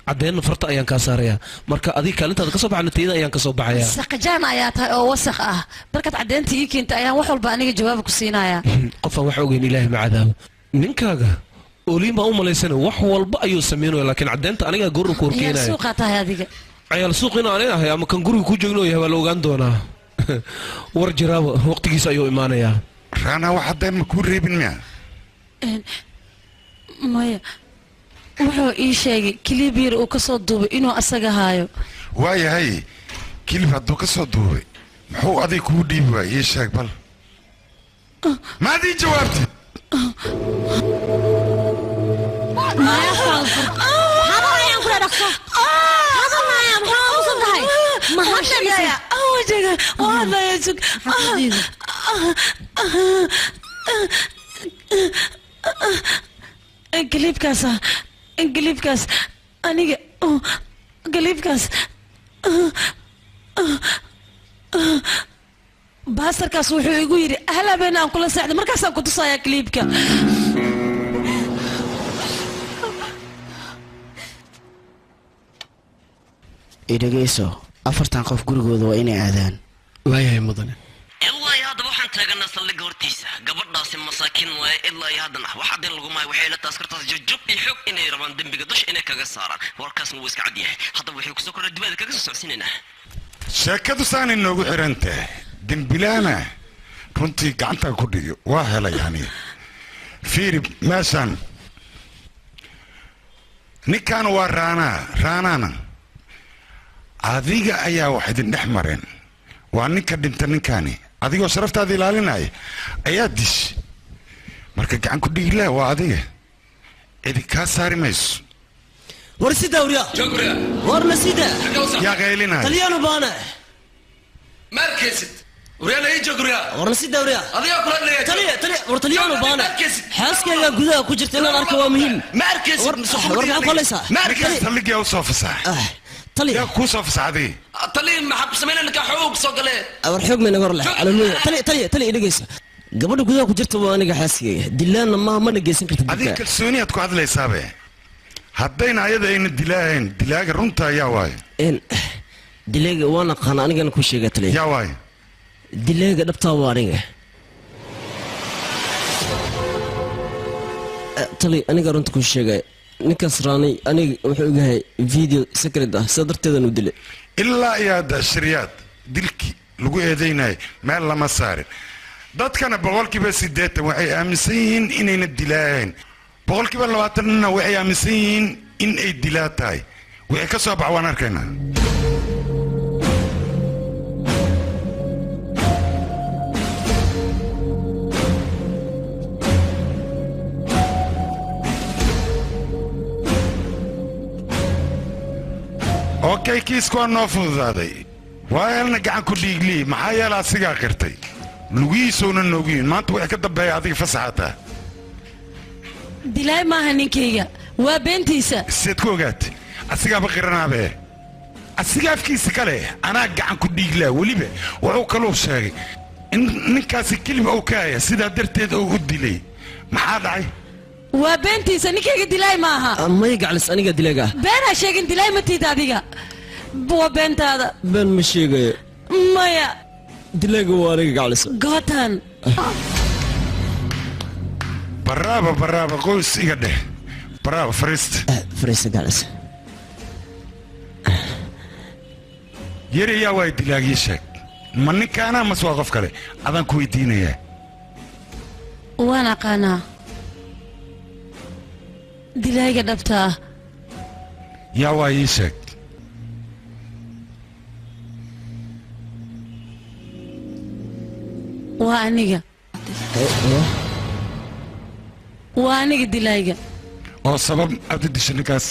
cadeenna farta ayaan kaa saarayaa marka adiga kaalintaada kasoo baxna tayada ayaan kasoo baxayaa saqajaan ayaa tahay oo wasakh ah markaad cadeynta ii keenta ayaan wax walba aniga jawaab ku siinayaa qofaan wax ogeyn ilaahay ma cadaabo ninkaaga oliin baa u malaysana wax walba ayuu sameynaya laakiin cadeynta anigaa goorna ku horkeenaya suuqa tahay adiga cayaal suuq in aanay ahay ama kan guriga ku joogno yahay waa la ogaan doonaa war jiraaba waqtigiisa ayuu imaanayaa raana wax haddaan ma kuu reebin miya maya wuxuu ii sheegay kilib yar uu ka soo duubay inuu asaga haayo waayahay kilib hadduu ka soo duubay muxuu adig kuu dhiibi waay ii sheeg bal maad ii jawaabtid galiibkaas galiibkaas aniga galiibkaas baasarkaas wuxuu igu yidhi hal habeen aan kula seexday markaasaan ku tusayaa galiibka idhageyso 4 qof gurigooda waa inay aadaan waayahay mudane ilaa iyo haddaba waxaan taaganaa saldhigga hortiisa gabadhaasi masaakiin waaye ilaa iyo haddana wax caddayn lagu maayo waxay la taaskartaas jabjab iyo xog inay rabaan dembiga dusha inay kaga saaraan warkaasna wuu iska cad yahay haddaba waxay kusoo kordhay dibada kaga soo socodsiinaynaa sheekadu saanay noogu xiran tahay dembilaana runtii gacantaan ku dhigo waa helay aniga fiiri meeshaan ninkan waa raanaa raanaana adiga ayaa wax idin dhex mareen waa ninka dhinta ninkaani adigoo sharaftaada ilaalinaya ayaa dish marka gacan ku dhigi leh waa adiga cidi kaa saari mayso war sida wriya war la sida yaa qaylinaya talyaanu baana markiisid wriya la joogriya war la sida wriya adiga kula leeyahay taliya taliya war talyaanu baana xaaskayga gudaha ku jirta inaan arko waa muhiim markiisid war maxaa qolaysaa markiisid saldhigii u soo fasax taliya yaa ku soo fasaxday taliya maxaa ku sameynayna ka xoog soo galee war xoog ma naga hor leh calaamada taliya taliya taliya dhageysa gabadha gudaha ku jirta waa aniga xaaskayga dilaanna ma mana geysan kartid adiga kalsooni aad ku hadlaysaabe haddayna ayada ayna dilaahayn dilaaga runta ayaa waaye dilaaga waan aqaan anigana ku sheega taliya yaa waaye dilaaga dhabtaa waa aniga taliya aniga runta ku sheegay ninkaas raanay aniga wuxuu ogahay video secret ah sidaa darteedan u dilay ilaa iyo hadda shiryaad dilkii lagu eedeynayay meel lama saarin dadkana 80% waxay aaminsan yihiin inayna dilaahayn 20% waxay aaminsan yihiin in ay dilaa tahay wixii ka soo bax waan arkaynaa okay kiisku waa noo fududaaday Waa helna gacan ku dhiiglii, maxaa yeela asigaa qirtay lugihiisuuna noogiyin. Maanta wixii ka dambeeya adiga fasaxataa. Dilaay maaha ninkayga, waa beentiisa. Siad ku ogaatay? Asigaaba qiranaabe, asiga afkiisa kale anaa gacan ku dhiiglaa. Weliba wuxuu kaluu sheegay in ninkaasi kelib uu ka haya, sidaa darteed uu u dilay. Maxaa dhacay? Waa beentiisa, ninkayga dilaay maaha. May gaclis, aniga dilaaga ah. Beenaa sheegin, dilaay ma tiid adiga, waa beentaada. Been ma sheegayo. Maya. Dilaaga waa aniga, gaclis. Gootan. Baraaba, baraaba, qoys iga dheh, baraaba, fariista. Fariista, gaclis. Yari yaa waay dilaagii? Sheeg, ma ninkaanaa mase waa qof kale? Adaan ku weydiinayaa. Waan aqaanaa dilaayga dhabta ah. Yaa waa? Ii sheeg. Waa aniga, waa aniga dilaayga. Oo sabab aad u dishay ninkaas?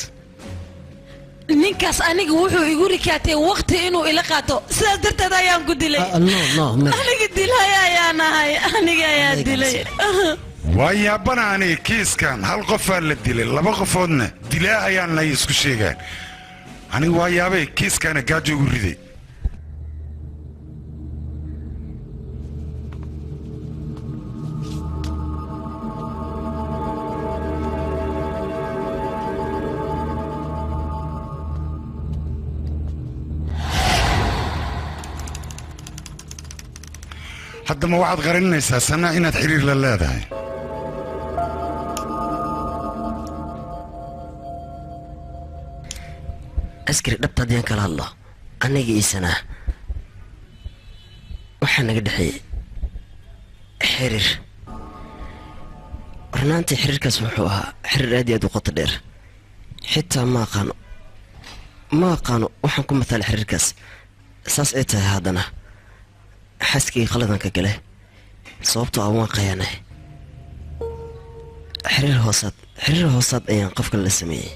Ninkaas aniga wuxuu igu rikaatay waqti inuu ila qaato, sidaas darteed ayaan ku dilay. Aniga dilay ayaan ahay, aniga ayaa dilay. Waa yaabana aniga kiiskan, hal qofaa la dilay, laba qofoodna dilaa ayaan ay isku sheegaan. Aniga waa yaabay, kiiskaana gaajo ugu riday. Haddama waxaad qarinaysaa sanaa inaad xiriir la leedahay. Askari, dhabta haddii aan kala hadlo, aniga iyo Sanaa waxaa naga dhexeeyey xiriir. Runaantii xiriirkaas wuxuu ahaa xiriir aad iyo aad u qoto dheer. Xitaa ma aqaano, ma aqaano waxaan ku mathalay xiriirkaas. Saas ay tahay haddana xaaskii khaladan ka gale, sababtoo ah waan qayaanay. Xiriir hoosaad, xiriir hoosaad ayaan qofka la sameeyey.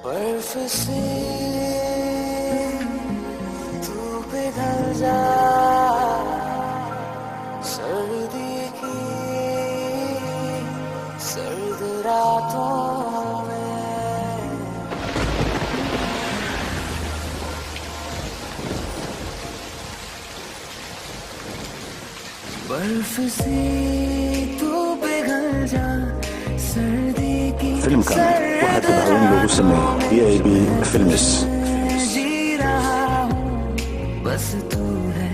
बर्फ से तू पिघल जा, सर्दी की सर्द रातों में। बर्फ से तू पिघल जा, सर्दी की Filimkan waxaa dib-habeyn loogu sameeyey EIB Films. जी रहा हूँ, बस तू है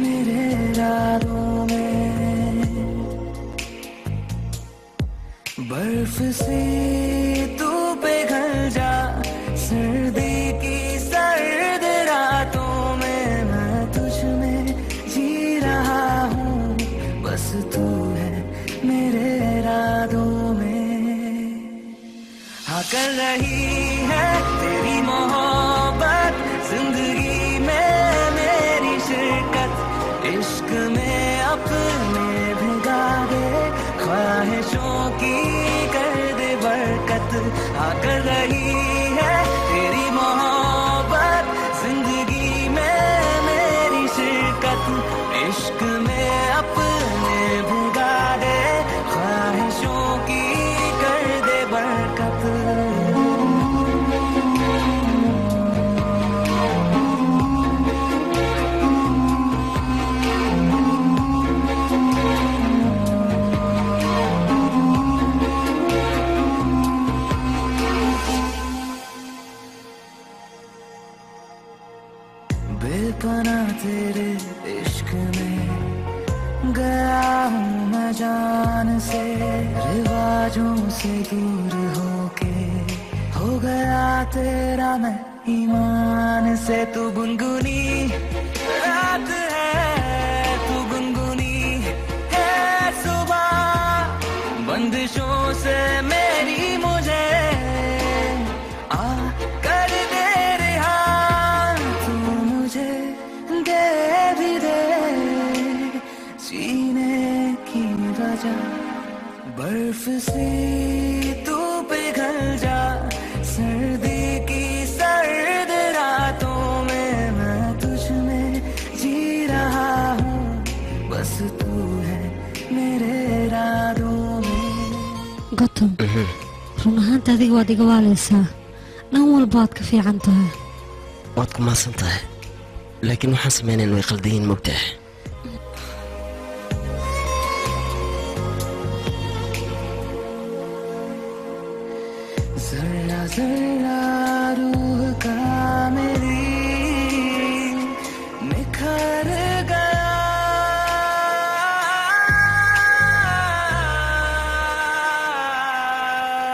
मेरे इरादों में। बर्फ से तू पिघल जा, सर्दी की सर्द रातों में मैं तुझ में जी रहा हूँ, बस तू है मेरे इरादों में। हाँ कर रही है तेरी मोहब्बत जिंदगी में मेरी शिरकत, इश्क में अपने भिगा दे, ख्वाहिशों की कर दे बरकत। हाँ कर रही है तेरी मोहब्बत जिंदगी में मेरी शिरकत, इश्क में अपने भिगा दे, ख्वाहिशों की कर दे बरकत। बेपना तेरे इश्क में गया हूँ मैं जान से, रिवाजों से दूर होके हो गया तेरा मैं ईमान से। तू गुनगुनी रात है, तू गुनगुनी है सुबह, बंदिशों वजह, बर्फ सी तू पिघल जा, सर्दी की सर्द रातों में मैं तुझ में जी रहा हूँ, बस तू है मेरे इरादों में। Gotham, run ahaanta adiga waad iga waaleysaa, dhan walba waad ka fiican tahay. Waad ku mahadsan tahay, laakiin waxaan sameynayn way qaldan yihiin, mogtahay. जर्रा जर्रा रूह का मेरी निखर गया,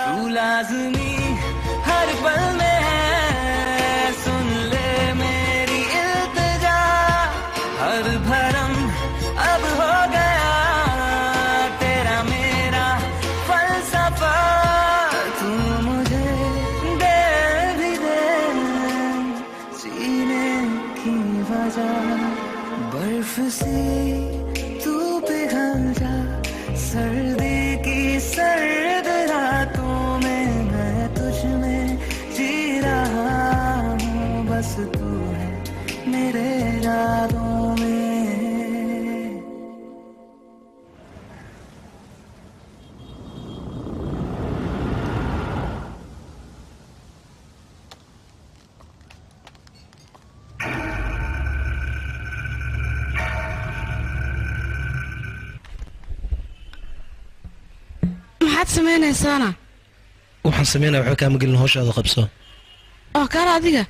तू लाज़मी हर पल में है, सुन ले मेरी इल्तिजा, हर भरम अब हो गया तेरा मेरा फलसफा, तू मुझे दे भी दे जीने की वजह, बर्फ सी तू पिघल जा, सर्दी की सर्द रातों में मैं तुझ में जी रहा हूँ, बस तू है मेरे इरादों में। Maxaad samaynaysaana? Waxaan sameynaya waxba kaama gelin, howshaada qabso. Oo kaala adiga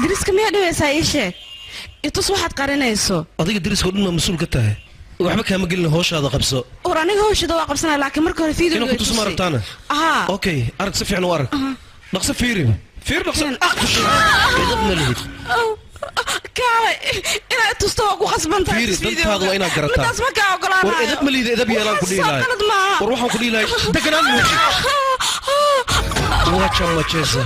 deriska miyaa dhibaysaa? Ii sheeg, itus waxaad qarinayso. Adiga deriska oo dhan maa mas-uul ka tahay, waxba kaama gelin, howshaada qabso. War aniga hawshada waa qabsanaya, laakiin marka hore inaan ku tuso ma rabtaana? Haa. Okay, arag, si fiican u arag, dhaqso fiiri, fiir dhaqso. Edab ma lihid. Kaalay, inaad tusto waa ku khasban tahay. Fiiri, dantaada waa inaad garataa. Midaas ma kaa ogolaanayo. War edab ma lihid, edab yeelaan ku dhihi lahay. Qalad maaha. War waxaan ku dhihi lahay deganaan muuji. Wacha macheza.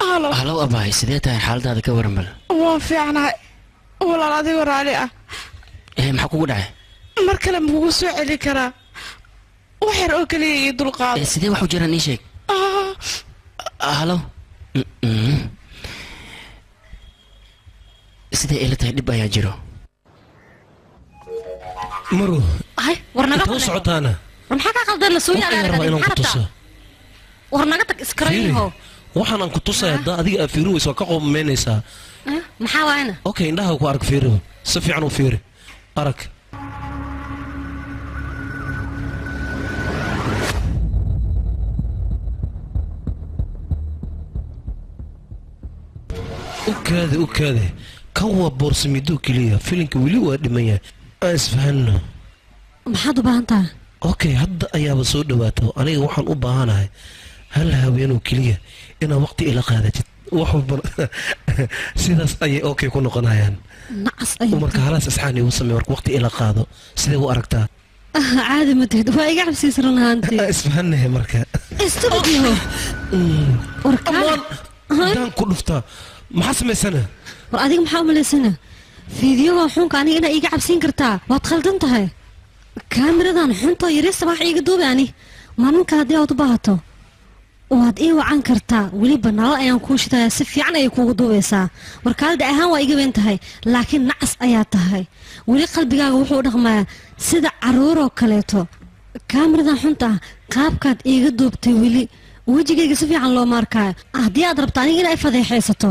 Halo. Halow abahay, sidee tahay xaaladaada? Ka waran bal. Waan fiicnahay walaal, adigoo raali ah. Ee maxaa kugu dhacay? Mar kale ma kugu soo celi karaa? Wax yar oo keliya ii dulqaado. Ee sidee wax u jiraan? Ii sheeg. Halow, sidee ila tahay dhib ayaa jiro. Maru. Hay, war naga inta u socotaana? War maxaa kaa qaldan? La soo Wax ayaan rabaa inaan ku tuso. War naga tag, iskarayiho. Waxaan aan ku tusaya haddaa adiga aad fiirin weyso waa ka qoomameynaysaa. Maxaa waayna? Okay, indhaha ku arag, fiiri, si fiican u fiiri, arag. U kaade, u kaade, kan waa boorsamido keliya, filinka weli waa dhiman yahay, aan isfahanno. Maxaad u baahan tahay? Okay, hadda ayaaba soo dhawaato. Aniga waxaan u baahanahay hal haweenoo keliya inaad waqti ila qaadatid, wax walbana sidaas ayay okay ku noqonayaan. Nacas ayaa. Marka halaas isxaan igu samey, marka waqti ila qaado, sidee u aragtaa? Caadi ma tihid, waa iga cabsiisa run ahaantii. Isfahannahe marka. Stupid yahow. War kaale. Haddaan ku dhuftaa maxaa samaysana? War adiga maxaa u malaysana fiidiyoga xunka aniga inaa iiga cabsiin kartaa? Waad khaldan tahay. Kaamiradan xuntoo yariista wax iiga duubi ani maalinka haddii aad u baahato waad ii wacan kartaa, weliba nalal ayaan kuu shidayaa, si fiican ayay kuugu duubaysaa. Warkaalda ahaan waa iga weyn tahay, laakiin nacas ayaa tahay. Weli qalbigaaga wuxuu u dhaqmayaa sida carruuroo kaleeto. Kaamiradan xunta ah qaabkaad iiga duubtay weli wejigayga si fiican looma arkaayo. Haddii aad rabto aniga inay fadeexaysato,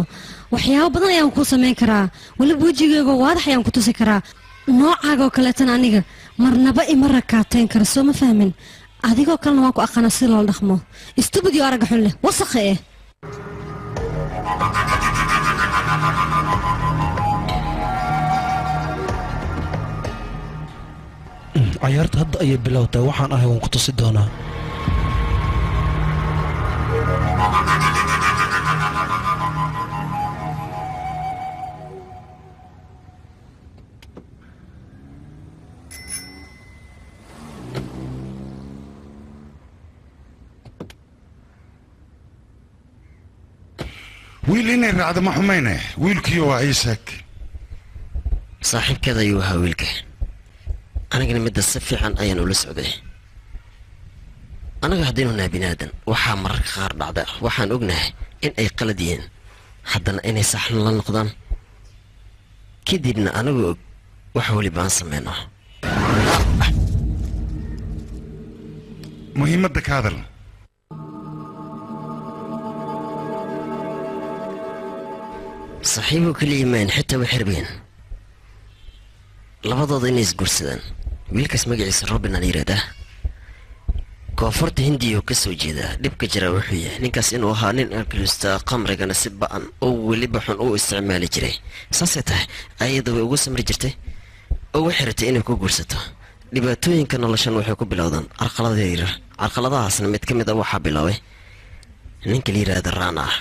waxyaabo badan ayaan kuu samayn karaa, weliba wejigayga waadax ayaan ku tusi karaa. Noocaagoo kaleetana aniga marnaba ima rakaateyn kara, soo ma fahmin? Adigoo kalena waan ku aqaana si loola dhaqmo. Istubid iyo aragga xun leh wasakha eh. Cayaarta hadda ayay bilowtay, waxaan ahay waan ku tusi doonaa. Wiil inay raacdo ma xumayne, wiilkiyo waa ii sheeg. Saaxiibkeeda ayuu ahaa wiilka. Anigana midda si fiican ayaan ula socday. Anaga haddaynu nahay binaadan, waxaa mararka qaar dhacda waxaan ognahay in ay qalad yihiin, haddana inay saxna la noqdaan, kadibna anagu og wax weliba aan sameyno. Muhiimadda ka hadal. Saaxiibuu keliya maan, xitaa way xirbayeen labadooda inay isguursadaan. Wiilkaas magaciisa Robin aan yidhaahdaa, koonfurta Hindiya oo ka soo jeedaa. Dhibka jira wuxuu yahay ninkaas inuu ahaa nin alkilusta, qamrigana si ba'an oo weliba xun u isticmaali jiray. Saasay tahay ayada way ugu samri jirtay oo waxay ratay inay ku guursato. Dhibaatooyinka noloshan waxay ku bilowdaan carqalada yaryar. Carqaladahaasna mid ka mid a waxaa bilaabay ninka la yidhaahda Raana ah.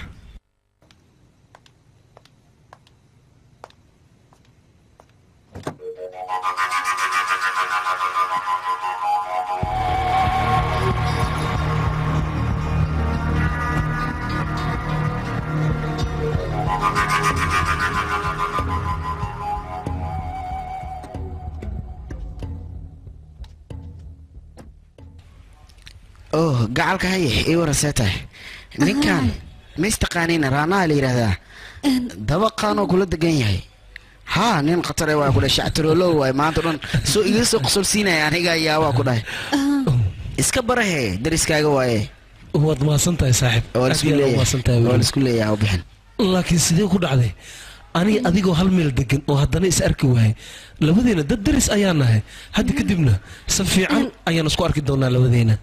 Oh, gacalka haye, ii waran, see tahay? Ninkan ma istaqaaniina? Raanaha la yidhaahdaa, dabaqaanoo kula degan yahay. Haa, nin khatare waa kudha, shactaroolow waay, maanta dhan soo iga soo qosolsiinaya. Aniga ayaa waa ku dhahay, iska barahe, dariskaaga waaye. Waad mahadsan tahay saaxiib. Waa Aad isku iyo aad leeyahay. mahadsan tahay Waa weliba. isku leeyahay u bixin. Laakiin sidee ku dhacday aniga adigoo hal meel degan oo haddana is arki waayay? Labadeena dad daris ayaa nahay. Hadda kadibna si fiican ayaan isku arki doonaa labadeena.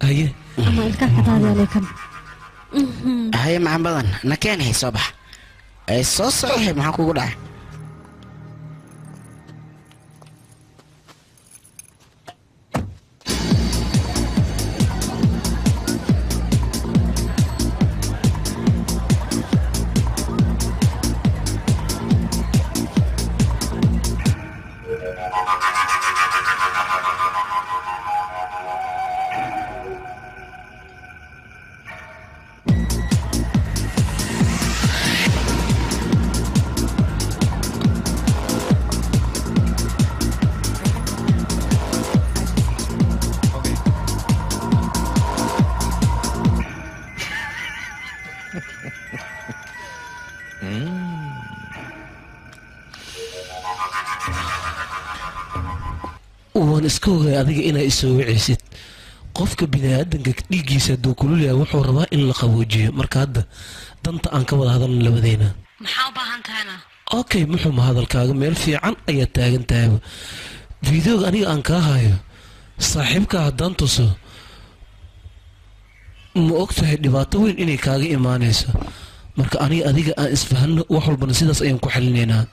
Haye. Ama ilkaha ka daadiyaaleykan. Haye, maxan badan na keenhay, soo bax, ay soo socohay, maxaa kugu dhacay? Waan iska ogay adiga inaa isoo wicaysid. Qofka biniaadanka dhiiggiisa hadduu kulul yahay, wuxuu rabaa in la qaboojiyo. Marka hadda danta aan ka wada hadalna labadeena. Maxaa u baahan tahayna? Okay, muxuuma hadalkaaga meel fiican ayaad taagan tahayba. Videoga aniga aan kaa hayo saaxiibkaa haddaan tuso, ma og tahay dhibaato weyn inay kaaga imaanayso? Marka aniga adiga aan isfahanno, wax walbana sidaas ayaan ku xalinaynaa.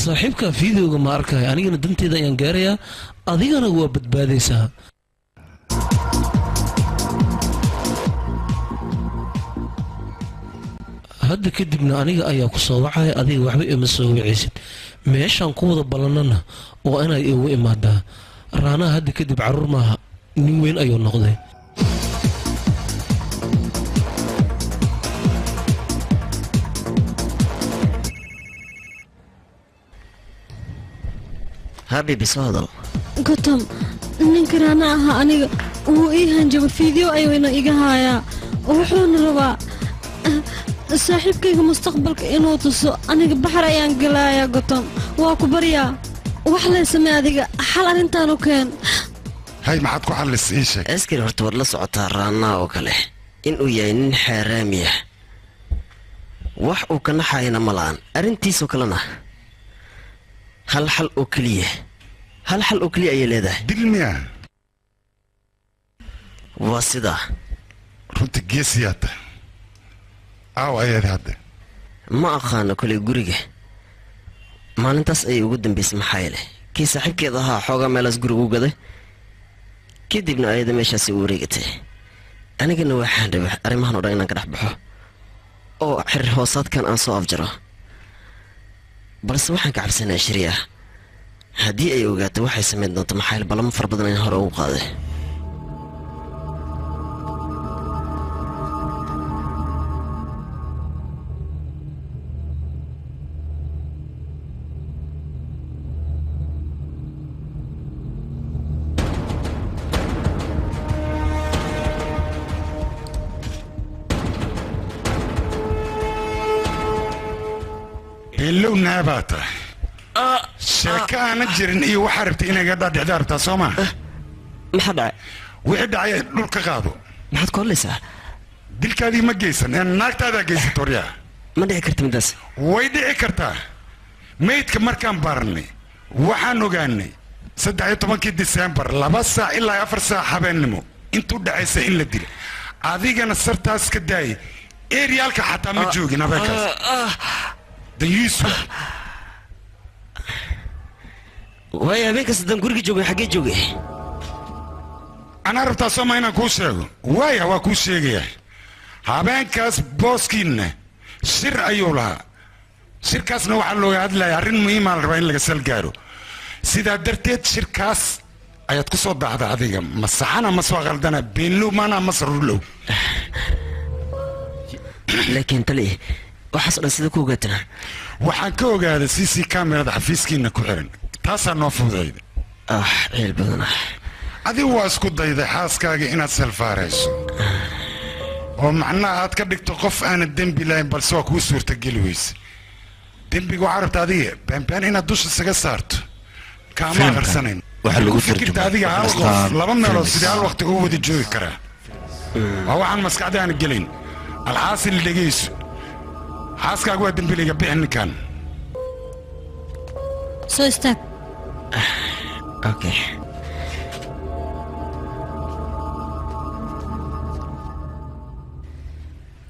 Saaxiibkaa videoga ma arkaya, anigana danteeda ayaan gaarayaa, adigana waa badbaadaysaa. Hadda kadibna aniga ayaa ku soo wacaya, adiga waxba ima soo wicaysid. Meeshaan ku wada ballannana waa inay igu imaadaa. Raanaha hadda kadib carruur maaha, nin weyn ayuu noqday. Habibi, soo hadal. Gotom, ninka Raana ahaa aniga wuu ii hanjabo, fiideo ayuuna iga haayaa, wuxuuna rabaa saaxiibkayga mustaqbalka inuu tuso. Aniga baxar ayaan gelayaa. Gotom, waa ku baryaa, wax lay samee adiga, xal arrintaan u keen. Hay, maxaad ku xallis, ii sheeg. Askari, horta waad la socotaa Raanaa oo kale inuu yahay nin xaaraami ah, wax uu ka naxayana ma la'an arrintiisoo kalena. Hal xal oo keliya, hal xal oo keliya ayay leedahay. Dil miya? Waa sidaa. Runta geesiyaa tahay. Aaw ayaad hadda? Ma aqaano kolay guriga maalintaas ayay ugu dambaysay, maxaa yeelay kii saaxiibkeed ahaa xoogaa meelaas guriga u gaday, kadibna ayada meeshaasi u wareegatay. Anigana waxaan rabay arrimahan oo dhan inaan ka dhex baxo oo xiriir hoosaadkan aan soo afjaro, balse waxaan ka cabsanaya Shariya haddii ay ogaato waxay samayn doonto, maxaa yeele balamo fara badan in hore ugu qaaday. Naabaa tahay. Sheeko aanan jirin iyo waxaa rabtay inay ga dhaadhicdaa rabtaa soo maa? Maxaa dhacay? Wixii dhacay dhulka qaado. Maxaad ku hadlaysaa? Dilkaadii ma geysan ee naagtaadaa geysat waryaa. Ma dhici karta midaas. Way dhici kartaa. Meydka markaan baarnay waxaan ogaanay 13-kii Disembar 2 saac ilaa 4 saac habeennimo intuu dhacaysa in la dila. Adigana sartaas ka daayay, eryaalka xataa ma joogin habeenkaas. Dayuusuf. Waayo habeenkaas haddaan guriga joogay xaggee joogay? Anaa rabtaa sooma inaan kuu sheego? Waaya, waa kuu sheegayaa. Habeenkaas booskiinna shir ayuu lahaa. Shirkaasna waxaa looga hadlaya arrin muhiimaa la rabaa in laga sal gaaro. Sidaa darteed shirkaas ayaad ku soo daahda adiga. Ma saxana ma soo qaldana, beenlow maana ma sarulow. Laakiin tali, waxaas dhan sida ku ogaatana? Waxaan ka ogaaday CC kamerada xafiiskiina ku xiran, taasaa noo fududayda. Ah, ceel badan ah. Adigu waa isku dayday xaaskaaga inaad salfaarayso oo macnaha aad ka dhigto qof aanad dembi lahayn, balse waa kuu suurtageli weyse. Dembiga waxaa rabta adiga beenbeen inaad dusha isaga saarto. Kaama aqarsanayn. Waxaa lagu fikirta adiga hal qof laba meelood sidee hal waqti ugu wada joogi karaa? Waa waxaan maskaxda aan gelayn. Alxaasil dhegeyso, xaaskaaga waa dembiliga, bixi ninkan. Soo istaag. Okay.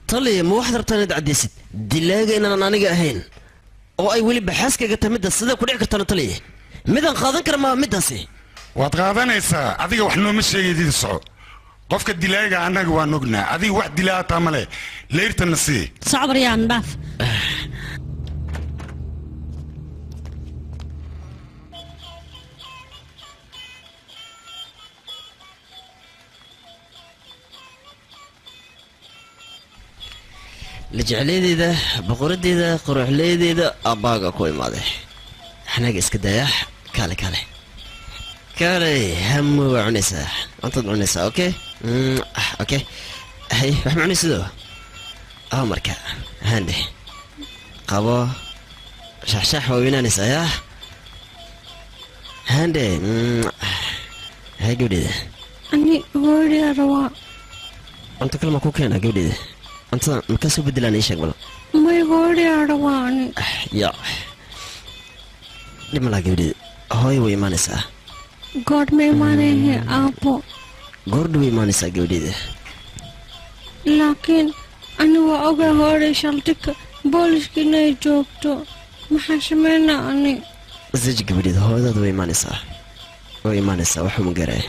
Taliya, ma waxaad rabtaa inaad caddaysid dilaaga inaanan aniga ahayn oo ay weliba xaaskayga tahay middaas? Sidee ku dhici kartaana taliya? Midaan qaadan kara maa middaasi. Waad qaadanaysaa. Adiga wax nooma sheegaydid, soco. Qofka dilaaga annaga waan ognaa, adiga wax dilaa taa male. Leyrtana sii. Socobaryaan dhaaf. Lajecleydeyda, boqoradeyda, quruxleydeyda, abbaaga ku imaaday. Xanaaga iska daya. Kaale kaale kaale, hamu waa cunaysaa, cuntaad cunaysaa. Okay okay, hay, wax ma cunaysido? Ah, marka hande qabo shaxshax waa weynaanaysaa. Yaa hande, hay gabdheeda. Ani hooyadii rabaa. Cunto kale ma ku keenaa gabdheeda? Cuntada makaa soo bedelaan? Ii sheeg bal. May, hooyadii rabaa ani. Ya, dhib malaa gabdheeda, hooyo way imaanaysaa. Goor ma imaanahe aabbo? Goordha way imaanaysaa gabdheeda. Laakiin ani waa ogaa hooyaday shaldhigka booliska inay joogto. Maxaa sameynaa ani? Saji gabdheeda, hooyadaada way imaanaysaa, way imaanaysaa, waxuma garay.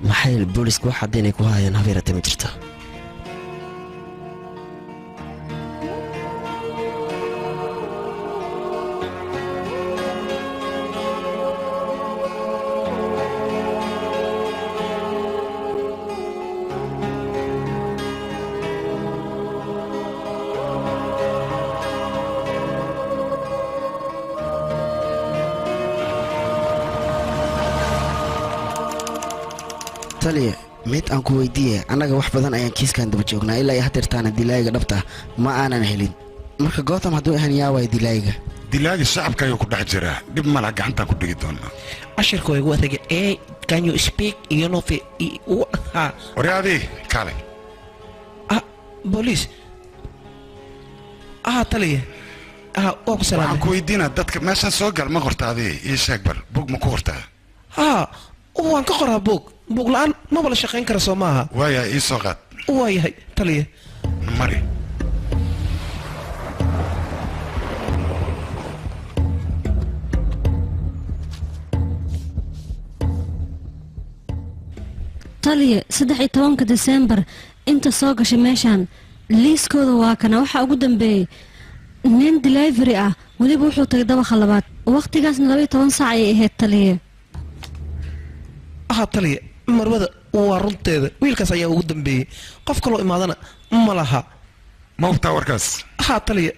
Maxay boolisku wax caddaynay ku hayaan habeerata ma jirto. Taliya, mid aan ku weydiiye. Annaga wax badan ayaan kiiskan daba joognaa, ilaa iyo hadeertaana dilaayiga dhabta ma aanan helin. Marka Gootam hadduu ahan, yaa waay dilaayiga? Dilaaga shacabka ayuu ku dhex jiraa, dhib mala, gacantaan ku dhigi doonaa. Cashirka waa igu adagay. Ee, can you speak, you know? Ha. Waryaadii kaale. Ah, booliis. Ah, taliya. Ah, waa ku salaamay. Waxaan ku weydiinaa, dadka meeshan soo gal ma qorta adii? Ii sheeg bal, bug ma ku qortaa? Ha, waan ka qoraa buug. Buug la-aan maba la shaqayn kara, soo maaha? Waaya, ii soo qaad. Waayahay taliya. Mari. Taliya, 13-ka Disembar inta soo gashay meeshan liiskooda waa kana. Waxaa ugu dambeeyey nin delivery ah, weliba wuxuu tagay dabaqa labaad, waqtigaasna 12 saac ayay ahayd taliya. Aha taliya, marwada waa runteeda, wiilkaas ayaa ugu dambeeyey, qof kaloo imaadana ma laha. Ma hubtaa warkaas? Ha taliya,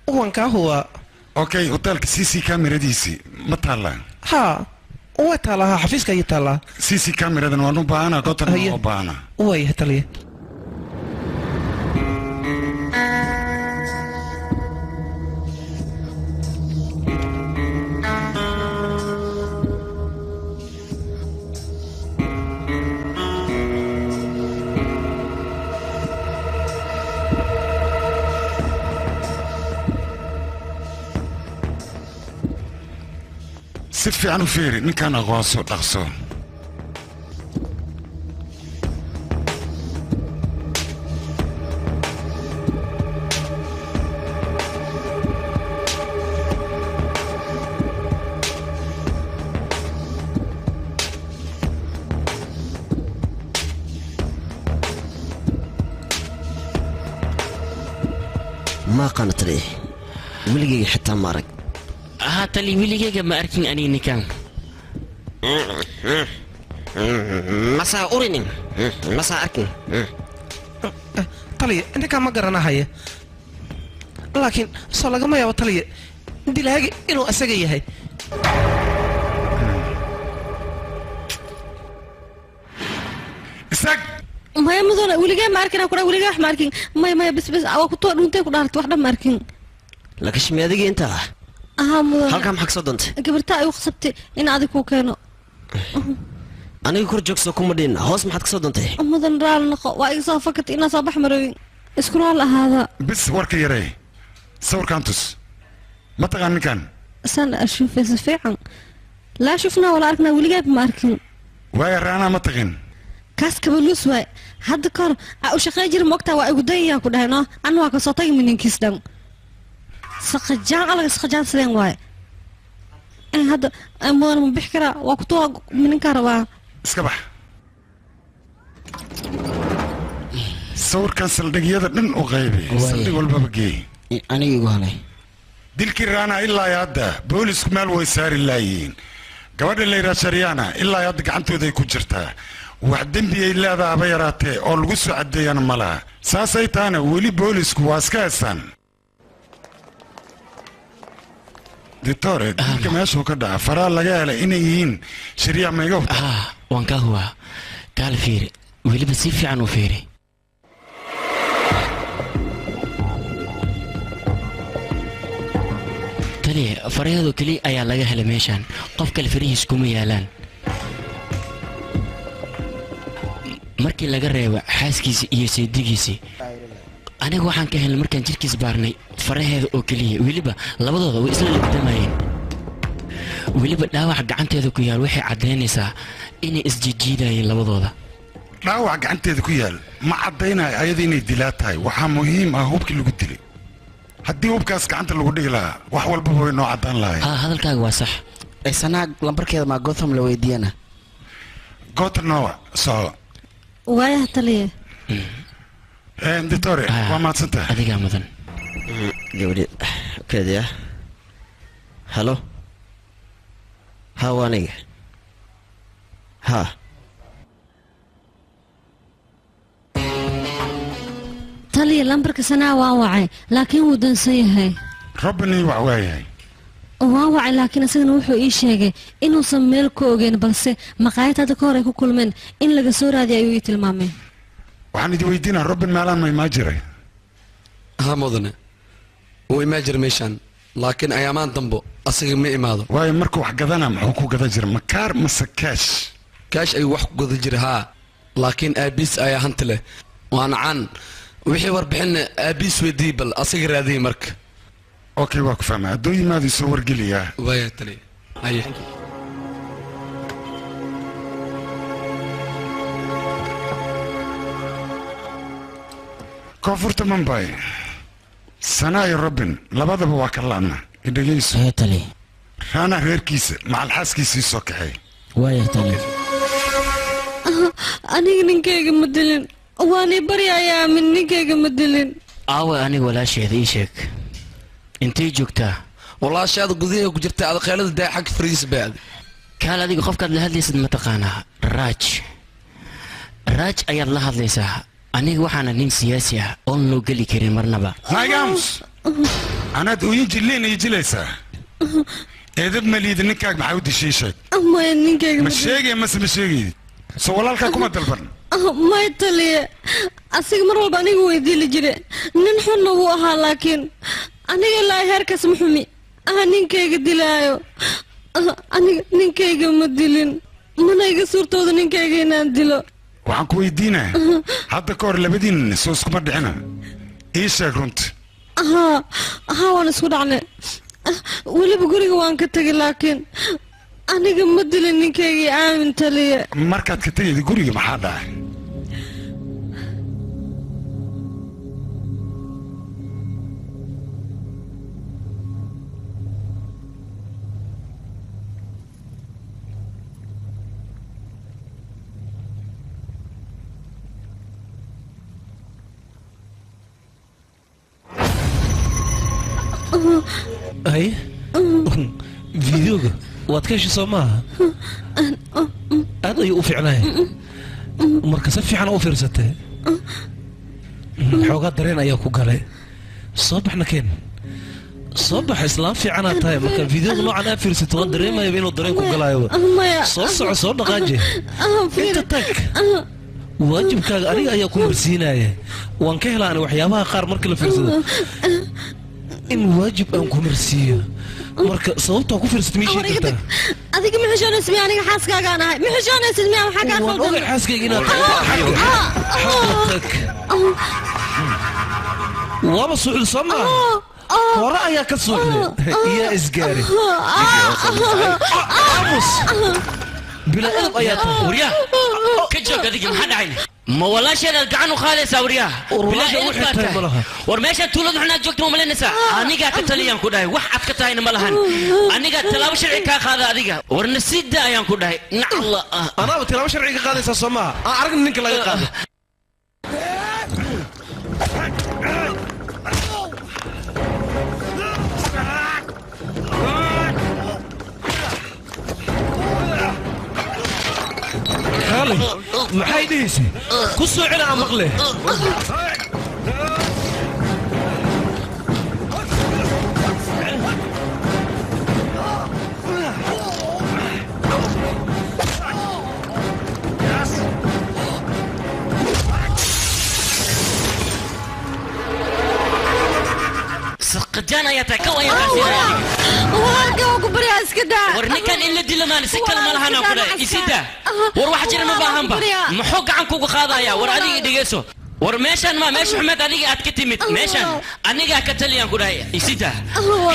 waan kaa hubaa. Okay, hotelka CC kameradiisii ma taallaa? Ha. Waa taalaa xafiiska ayay taalaa. CC cameradan waan u baahanaa, Gotham waan u baahanaa. Waayahay taliye. Si fiican u fiiri ninkaan aqoonso dhaqso. Ma aqaano taliye, weligayga xitaa ma arag. Haa tali, weligayga ma arkin aniga ninkan. Masaa urinin, masaa arkin. Taliye, ninkaan ma garanahaya, laakiin soo lagama yaabo taliye dilaagi inuu asaga yahay. Istaag. Maya mudana, weligaa ma arkin kudha, weligaa wax ma arkin. Maya maya, bas bas, waa kutuwa dhuntay ku dhaartay, wax dhan ma arkin. Lakashmi, adiga intaa Ahaa mudana. Halkaa maxaa kasoo doontay? Gabartaa ay u qasabtay in adig kuu keeno. Aniga kor joogso kuma dhihin, hoos maxaad kasoo doontay? Mudan, raali noqo, waa iga soo fakatay inaa soo bax marowin, isku raal ahaada. Bis warka yaree, sawirkaan tus. Ma taqaan ninkan? San ashuufay si fiican, laa shufnaa wala arknaa, weligaaba ma arkin. Waaya, Raanaa ma taqin? Kaas kabaluus waay, hadda kahor aa u shaqey jira, moogtaa waa igu dayayaa ku dhahay no, anna waa kasoo tagi mininkiis dhan saqajaan alaga saqajaan sideen waaye. Hadda mudan ma bixi karaa? Waa kutuwa mininkaa rabaa. Iska bax. Sawirkan saldhigyada dhan u qaybi, saldhig walbaba geey. Aniga igu halay. Dilkii Raana ilaa iyo hadda boolisku meel way saari laayihiin. Gabadha la yidhaha Sharyaana ilaa iyo hadda gacantooday ku jirtaa. Wax dembi ay leedaha haba yaraatee oo lagu soo caddeeyana ma laha. Saasay tahana weli boolisku waa iska heestaan. Ditore, dilka meeshuu ka dhaca faraa laga helay inay yihiin Shariya mayga hubta? Waan kaa hubaa, kaala fiiri, weliba si fiican u fiiri. Taliya, faraheedu keliya ayaa laga helay meeshaan, qof kale farihiis kuma yaalaan markii laga reebo xaaskiisa iyo seedigiisii. Aniga waxaan ka helnay markaan jirkiis baarnay faraheeda oo keliya, weliba labadooda way isla legdamayeen. Weliba dhaawaca gacanteeda ku yaal waxay caddaynaysaa inay isjijiidayeen labadooda. Dhaawac gacanteeda ku yaal ma caddaynayo ayada inay dilaa tahay. Waxaa muhiim ah hubkii lagu dilay. Haddii hubkaas gacanta lagu dhigi lahaa, wax walbaba way noo caddaan lahayn. Haa, hadalkaaga waa sax. Sanaag lambarkeeda maa Gotham la weydiiyana? Gotham soco. Waayaha taliye. Ditore, waa mahadsantahay. Adigaa mudan. Gabadhi keediya. Halo, ha, waa aniga. Ha. Taliya, lambarka Sanaa waan wacay, laakiin wuu dansan yahay. Rabbani wax waayahay. Waan wacay, laakiin isagana wuxuu ii sheegay inuusan meel ku ogeyn, balse maqaayad hadda ka hor ay ku kulmeen in laga soo raadiyay ayuu ii tilmaamay. Waxaan idin weydiinaa, Robin maalaan ma imaa jiray? Haa mudane, wuu imaa jira meeshaan, laakiin ayaamaan dambo asaga ma imaado. Waayo, markuu wax gadana muxuu ku gadan jira, makaar mase kaash? Kaash ayuu wax ku gada jira, haa, laakiin aabiis ayaa hanti leh waana caan. Wixii warbixinna aabiis weydii, bal asaga raadiyay marka. Okay, waa ku fahmay. Hadduu yimaado isoo wargeliyaa. Waaya taliya, haye. Koonfurta Mumbai, Sanaa iyo Robin labadaba waa ka la'na. Idhegeyso Raana reerkiisa macal xaaskiisii soo kaxeey. Waaya taliye. Aniga ninkayga ma dilin, waanay baryayaa, min ninkayga ma dilin. Aawe aniga walaasheeda? Ii sheeg, intay joogtaa? Walaashaada gudaha ku jirta, ada kheelada daa, xagga fariis baad. Kaal, adiga qofkaad la hadlaysid ma taqaanaa? Raaj, Raaj ayaad la hadlaysaa. Aniga waxaana nin siyaasi ah oon loo geli karin marnaba. Nagams, anaad ooyin jilleen iyo jilaysaa, eedab maliida. Ninkaaga maxaa u dishay? Sheeg. Maya ninkayga ma sheegay mase ma sheegay? Soo walaalkaa kuma dalban? Maya taliye, asiga mar walba aniga way dili jire, nin xunna wuu ahaa, laakiin aniga ilaa heerkaas ma xumi ninkayga dilaayo. Aniga ninkayga ma dilin, mana iga suurtooda ninkayga inaan dilo. Waxaan ku weydiinaa, hadda ka hor labadiin soo iskuma dhicina? Ii sheeg runta. Haa haa, waan isku dhacnay, weliba guriga waan ka tegay, laakiin aniga ma dilin ninkaygii. Aamin taliye. Markaad ka tegayda guriga maxaa dhacay? Hay, videoga waad ka heshay soo maaha? Aad ayuu u fiicnahay. Marka si fiican u fiirsatay, xoogaa dareen ayaa ku galay. Soo baxna keen, soo bax. Islaam fiicanaad tahay. Marka videoga noocan aad fiirsato, waan dareemayaba inuu dareen ku galaayoba. Soo soco, soo dhaqaaji, inta tag. Waajibkaaga aniga ayaa ku marsiinaya. Waan ka helaa ani waxyaabaha qaar marka la fiirsado in waajib aan ku marsiiyo. Marka sababtaa ku fiirsatay mii sheegi kartaa? Adiga ma xishoonaysid miya? Aniga xaaskaagaan ahay, ma xishoonaysid miya? Maxaa kaa Waan ogay xaaskayga inaad tag. Waaba suuxda soo maaha? Hore ayaa ka suuxday, iyaa isgaari. Aamus, bilaa edab ayaa tahay. Waryaa, ka joog adiga, maxaa dhacay? Ma walaasheedaad gacan u qaadaysaa? Waryaa, bilaa edab baa tahay. War meeshaan tuulada xunaad joogta ma malaynaysaa? Anigaa ka taliyaan ku dhahay, wax aad ka tahayna ma lahan. Anigaa tallaabo sharci kaa qaada adiga. War nasiida ayaan ku dhahay, nacla. Anaaba tilaabo sharci ka qaadaysaa soo maaha? Aan aragna ninka laga qaado. Kaalay, maxay dhihaysay? Ku soo celi aan maqle. Saqajaan ayaa tahay, kow ayaan kaasiinaya. Walaalka waa ku baryaa, iska daa. War ninkan in la dilo maani si kale ma lahan aan ku dhahay, isida. War wax jira ma baahanba, muxuu gacan kugu qaadaya? War adiga dhegeyso, war meeshan ma meesha xumeed adiga aad ka timid? Meeshan anigaa ka taliyaan ku dhahay, isida.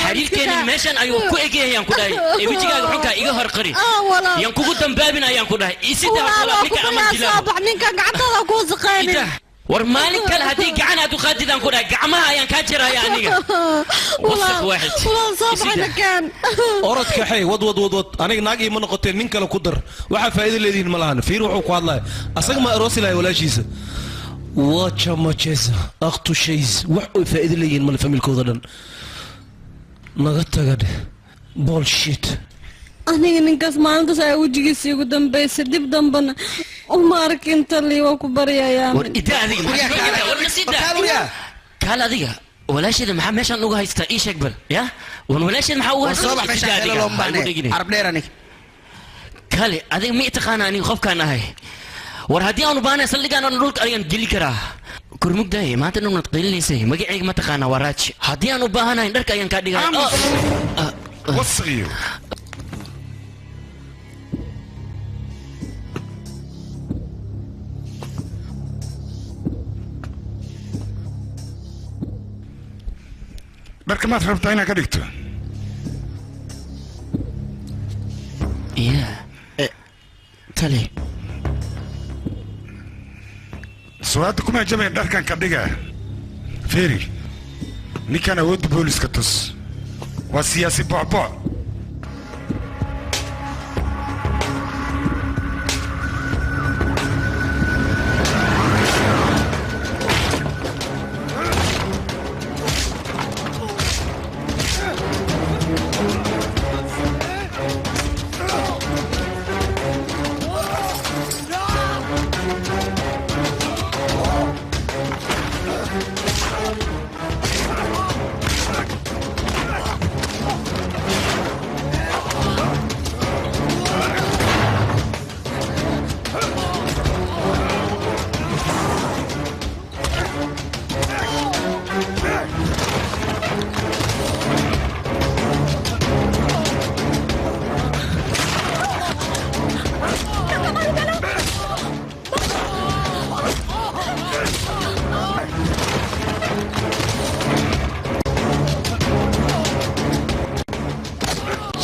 Xiriirkeenin meeshan ayuu ku egyahay ku dhahay. Ee wejigaaga xunkaa iga hor qari, yaan kugu dambaabin ayaan ku dhahay, isida. Walaal, ninka ku aman baryaa, dilaa. Soo bax, ninkan gacantaada ku wasaqaynin. War maalin kale haddii gacan aad u qaadid aan ku dhahay, gacmaha ayaan kaa jiraya aniga. Wasaq waaxid. Walaal, soo baxay ninkan. Orod kaxay, wad wad wad wad. Aniga naag iima noqotee, nin kale ku dar. Waxaa faa'iido leedihiin ma lahan. Fiir wuxuu ku hadlaya, asaga ma aroosi lahay walaashiisa? Waa jamajeza akhtu shays. Wax oy faa'iido leeyihiin male familkooda dhan. Naga taga dheh, bullshit. Aniga ninkaas maalintaas ayaa wejigiisa igu dambaysay, dib dambana uma arkin. Tali, waa ku baryayaa. War ida adiga, maxaa war nasiida? Kaal adiga, walaasheeda maxaa meeshaan uga haystaa? Ii sheeg bal ya. War walaasheed maxaa uga War soo bax, haystaa? meeshaan Ida xeelo adiga, looma ha igu baahne. dhigine. Carab dheer aniga. Kale adiga, ma taqaana aniga qofkaan ahay? War haddii aanu baahnahay saldhigaan oo dhulka ayaan geli karaa. Kurmugdaay, maanta dhan qiilinaysay. Magacayga ma taqaanaa? Waa Raaj. Haddii aan u baahanahay dharka ayaan kaa dhigaya. Wasqiyo. Dharka maad rabtaa inaad ka dhigto? Tali. Soo hadda kuma jabayn dharkan ka dhiga. Fiiri, ninkan awoodda booliska tus, waa siyaasi bocboc.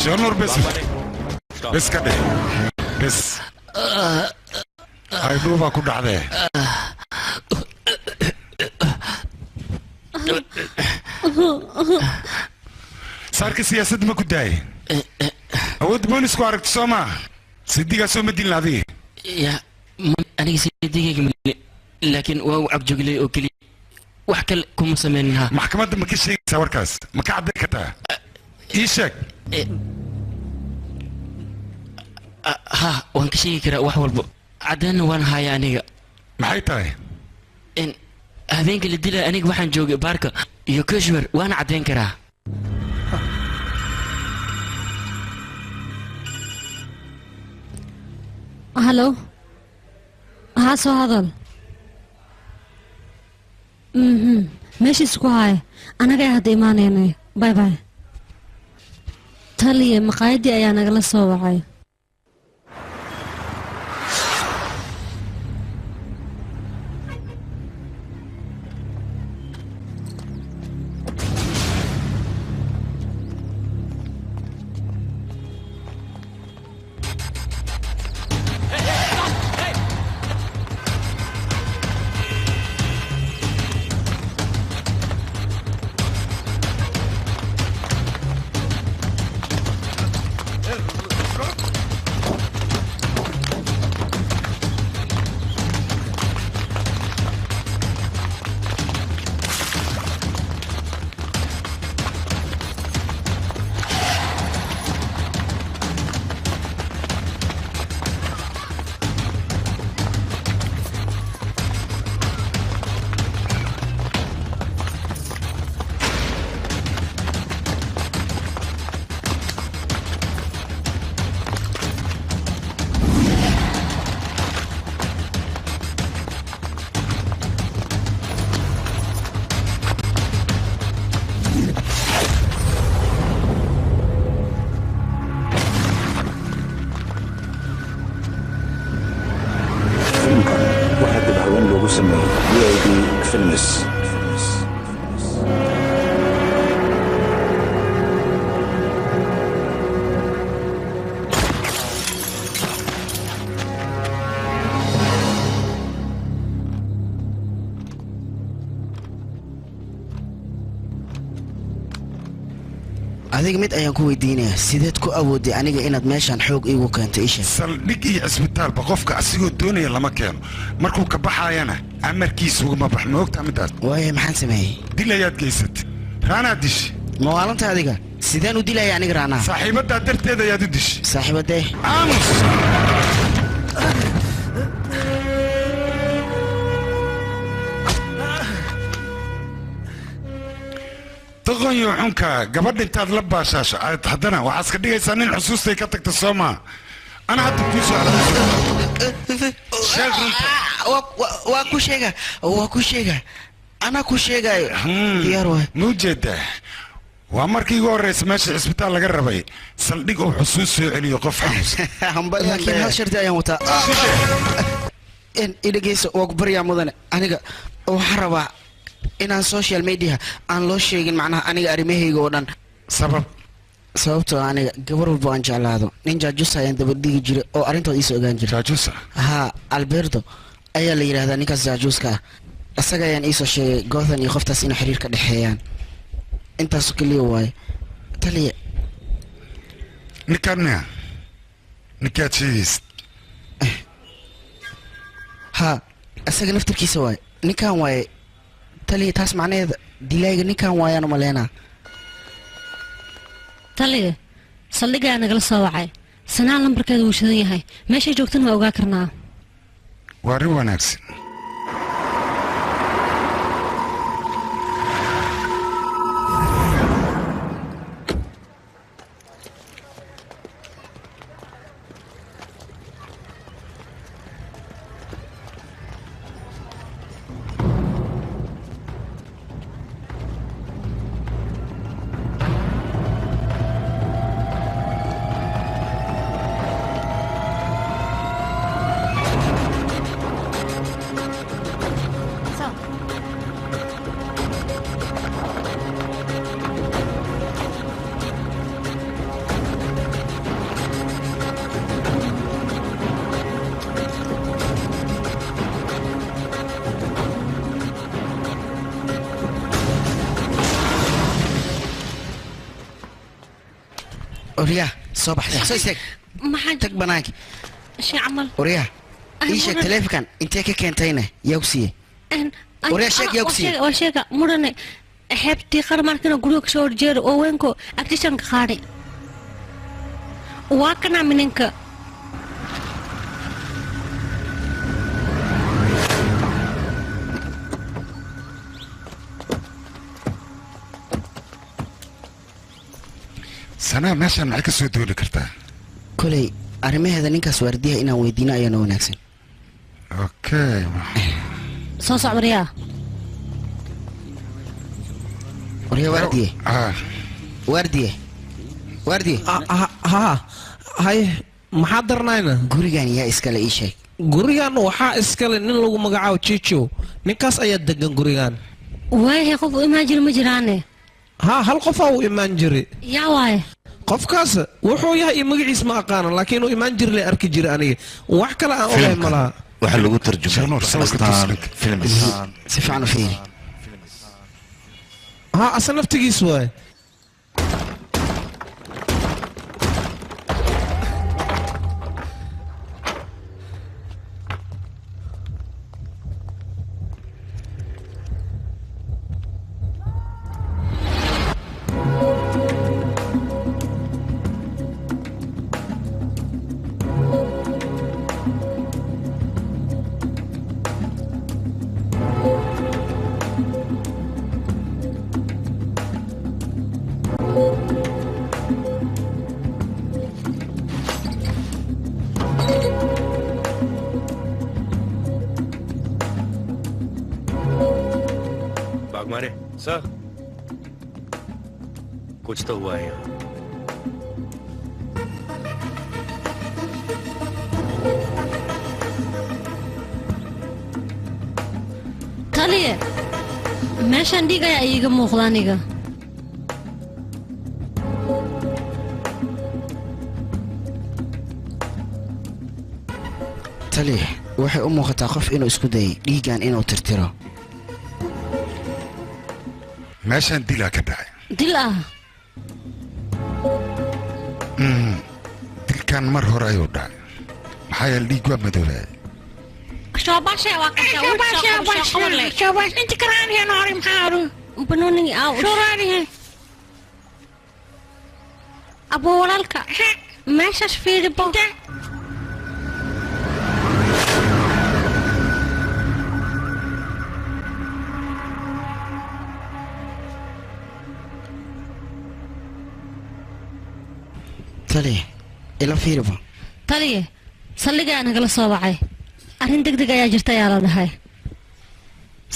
Sheekh Nuur, bes bes ka dheh, bes. Haydhuubaa ku dhacdee. Saarka siyaasadda ma ku daayay? Awoodda boolisku aragto soo maa? Sidigaa soo ma dilin adiga? Ya, aniga sidigayga ma, laakiin waa u cagjoglay oo keliya, wax kale kuma sameynin ha. Maxkamadda ma ka sheegaysaa warkaas? Ma ka caddayn kartaa? Ii sheeg. Ha, waan ka sheegi karaa wax walba, caddeynna waan haya aniga. Maxay tahay? In habeenka la dilaya aniga waxaan joogay baarka iyo kashmir, waana caddeyn karaa. Halo, haa, soo hadal. Meeshiis ku haya, annaga hadda imaanaynay. Bye bye. Taliya, maqaayadii ayaa nagala soo wacay. Filimkan waxaa dib haween loogu sameeyey VIB Films. Adiga mid ayaan ku weydiinayaa: sideed ku awooday aniga inaad meeshaan xoog iigu keento isha? Saldhig iyo cisbitaalba qofka asigoo doonaya lama keeno, markuu ka baxaayana amarkiisa ugama bax. Ma ogtaa midaas? Waaye, maxaan sameeyey? Dil ayaad geysatay, raanaad dishay. Ma waalanta adiga? Sideen u dilaya aniga raanaa? Saaxiibadaa darteed ayaad u dishay. Saaxiibadee? Aamus. Doqonyo xunka, gabadha intaad la baashaasho aad haddana waxaad iska dhigaysaa nin xusuustay ka tagta, soo maa? Ana hadda kuu soo sheeg runta. Waa ku sheega, waa ku sheega, anaa ku sheegaayo, diyaar waay. Ma ujeedaa? Waa markii igu horreysa meesha cisbitaal laga rabay saldhig uu xusuus soo celiyo qof xanuunsan. Laakiin hal shardi ayaan wataa. Idhegeyso, waa ku baryaa mudane, aniga waxaan rabaa inaan social media aan loo sheegin, macnaha aniga arrimahayga oo dhan. Sabab? Sababtoo aniga gabar walba aan jeclaado nin jaajusa ayaan dabadhigi jiray oo arrintood iisoo ogaan jiray. Jaajusa? Haa, Alberto ayaa la yidhahdaa ninkaas jaajuuska ah. Isaga ayaan iisoo sheegay Gothan iyo qoftaas inay xiriir ka dhexeeyaan. Intaasu keliya waaye, taliya. Ninkaan miya ninkaad sheegaysid? Haa, isaga naftarkiisa waaye, ninkaan waaye, taliya. Taas macnaheeda dilaayga ninkaan waayaan umaleynaa. Taliya, saldhigaa nagala soo wacay. Sanaa lambarkeeda wuu shidan yahay, meeshay joogtana waa ogaa karnaa. Waa arrin wanaagsan. Orya soo bax soo istaag tag banaanka shay camal Orya ii sheeg taleefankan intee ka keentayna yaa ku siiyey Orya sheeg yaa ku siiyey waa sheega mudane xeebtii qarmarkana guriga kasoo horjeeda oo weynko agtishanka qaadhay waa kana mininka Sanaa meeshan maxay ka soo dooli kartaa kolay arrimaheeda ninkaas waardiyaha inaan weydiino ayaana wanaagsan okay soo soc waryaa waryaa waardiye waardiye waardiye ha hay maxaa daranayna gurigan yaa iskale ii sheeg gurigan waxaa iskale nin lagu magacaabo Chicho ninkaas ayaa degan gurigan waayahay qof u imaan jiri ma jiraane ha hal qof uu imaan jiray yaa waaye qofkaas wuxuu yahay magaciis ma aqaano laakiin uu imaan jiray la arki jiray aniga wax kale aan ogahay ma laha waxa lagu tarjumay films si fiican u fiiri ha asal naftigiis waaye Bagmare sir कुछ तो हुआ है यहाँ। Taliye meeshaan dhiig ayaa iiga muuqda aniga taliye waxay u muuqataa qof inuu isku dayay dhiiggan inuu tirtiro meeshaan dilaa ka dhacay dil ah dilkan mar hore ayuu dhacay maxaa yeele dhiig waa madoobay abo walaalka meeshaas fiiri bo taliye ila fiiriba taliye saldhigaa nagala soo wacay arrin degdeg ayaa jirta ayaa la dhahay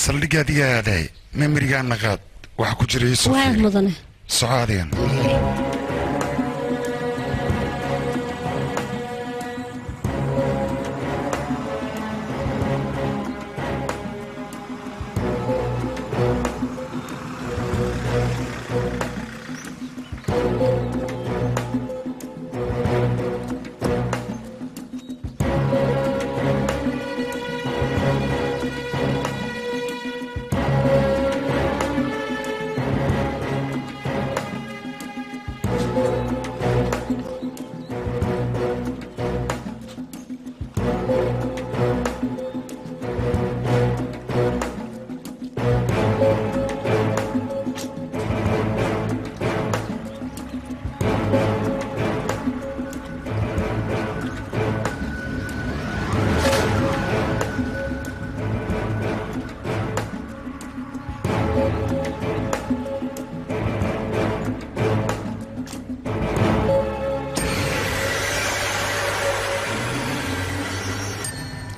saldhigga adiga aaday memorigaana qaad waxa ku jira iisoo waa mudane soco adigan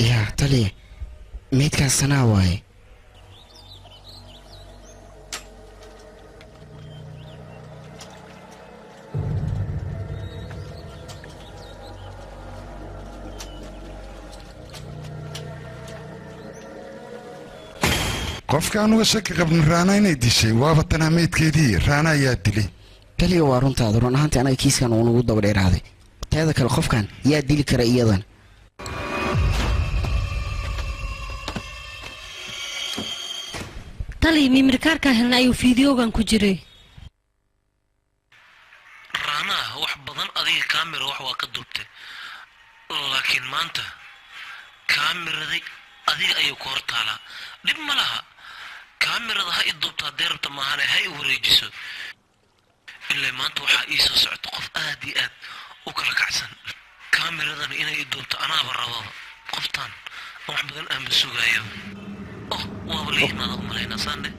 yaa taliye meydkaan sanaa waaye qofka anuga shaki qabna raana inay dishay waaba tanaa meydkeedii raana ayaa dilay taliya waa runtaada run ahaantii anaga kiiskan uu nagu daba dheeraaday teeda kale qofkan yaa dili kara iyadan taliye mimirkaarkaa helna ayuu fiidiyogan ku jiray raanaha wax badan Laakiin maanta kaamiraday adiga ayuu ku hortaalaa. Dhib ma laha, kaamirada ha i duubto haddii rabta maahane ha i wareejiso. Ilaa maanta waxaa ii soo socota qof aad iyo aad u kala kacsan. Kaamiradana inay i duubto anaaba rababa. Qoftaan wax badan aanba sugaayaba. Oh, waaba la yimaada u malaynaa saande.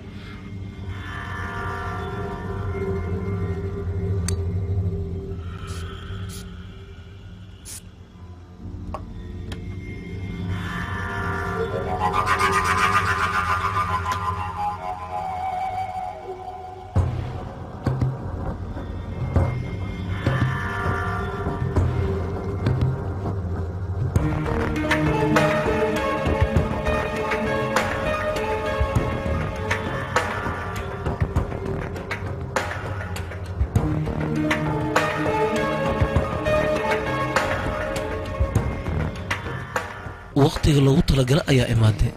Waqtiga loogu talagala ayaa imaatay.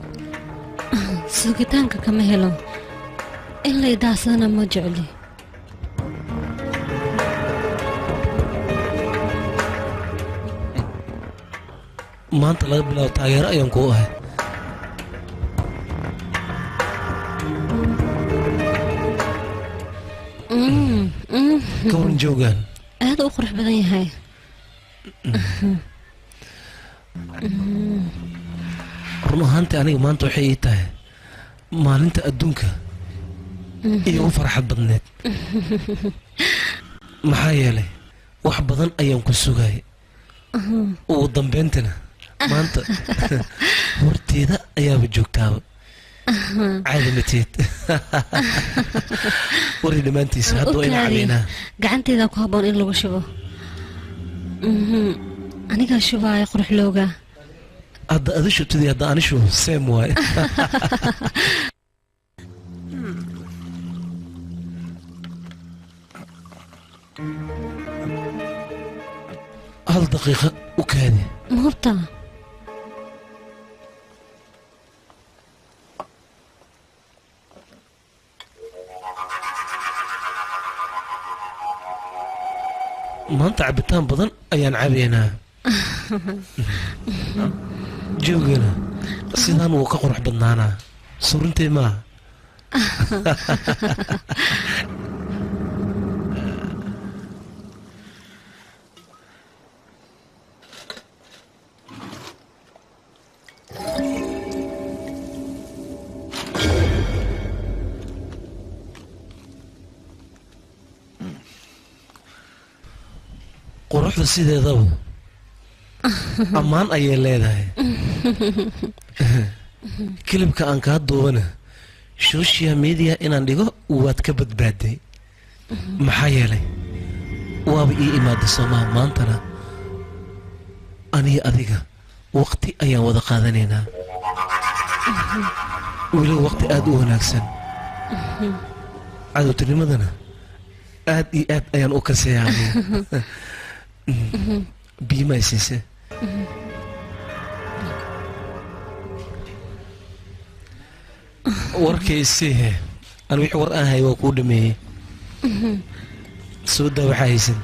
Sugitaanka kama helo, in la idaacsadana ma jecli. Maanta laga bilaabo taageero ayaan kuu ahay. Ka waran joogaan? Aad u qurux badan yahay. Run ahaantii aniga maanta waxay ii tahay maalinta adduunka iigu farxad badneed. Maxaa yeelay wax badan ayaan ku sugayay. Ugu dambeyntana maanta horteeda ayaaba joogtaaba. Caadi mateed. Wari dhammaantiisa hadda waa ina cabeynaa. Gacanteeda ku habboon in lagu shubo. Anigaa shubaaya qurux looga. Hadda adi shubtadii hadda ani shubo same waay. Hal daqiiqa u kaadi. Ma hubtaa? Maanta cabitaan badan ayaan cabaynaa. Joogana sidaan wuu ka qurux badnaanaa. Suurintee maaha. Quruxda sideedaba ammaan ayay leedahay. Kilibka aan kaa duubana social media inaan dhigo waad ka badbaaday. Maxaa yeelay waaba ii imaaday soomaha. Maantana aniga adiga waqti ayaan wada qaadanaynaa, weliba waqti aad u wanaagsan. Cadowtinimadana aad iyo aad ayaan u kaseeyaa. Biyo ma siise? Warkaysiihe aan wixii war aan hay waa kuu dhameeyey. Soo daa waxaa haysan.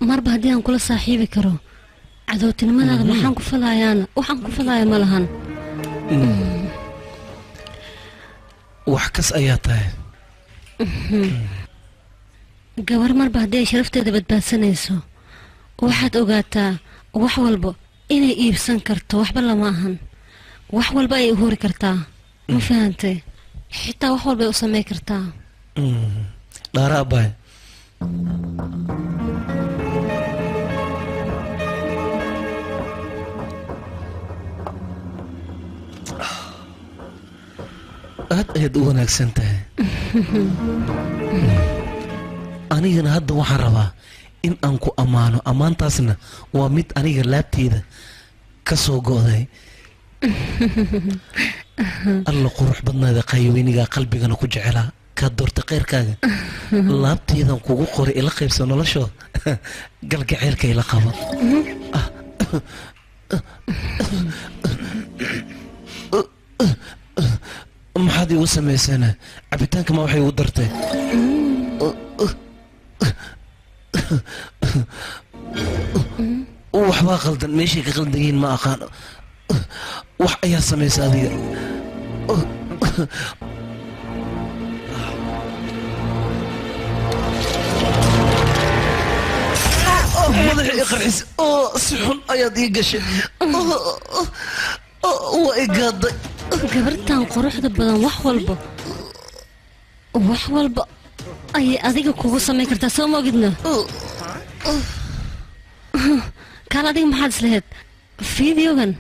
Marba haddii aan kula saaxiibi karo cadowtinimadaada maxaan ku falayaana? Waxaan ku falaya ma lahan. Wax kas ayaa tahay. Gabar marba haddii ay sharafteeda badbaadsanayso waxaad ogaataa wax walba inay iibsan karto. Waxba lama ahan, wax walba ayay uhuri kartaa. Ma fahantay? Xitaa wax walba ay u samey kartaa. Dhaara abaay. Aad ayaad u wanaagsan tahay. Anigana hadda waxaan rabaa in aan ku ammaano. Ammaantaasna waa mid aniga laabteyda ka soo go'day. Alla qurux badnaada qayweynigaa qalbigana ku jecelaa. Kaad doortay khayrkaaga laabteydan kugu qoray ila qaybso noloshoo galgaceylka ila qabo. Maxaad iigu samaysana? Cabitaanka ma waxay igu dartay? Waxbaa qaldan, meeshay ka qaldan yihiin ma aqaan. Wax ayaa samaysa adiga. Madaxa i qarxis oo si xun ayaad ii gashay, waa i gaaday. Gabartan quruxda badan wax walba, wax walba ayay adiga kugu samayn kartaa, soo ma ogidna? Kaal, adiga maxaad islahayd fideogan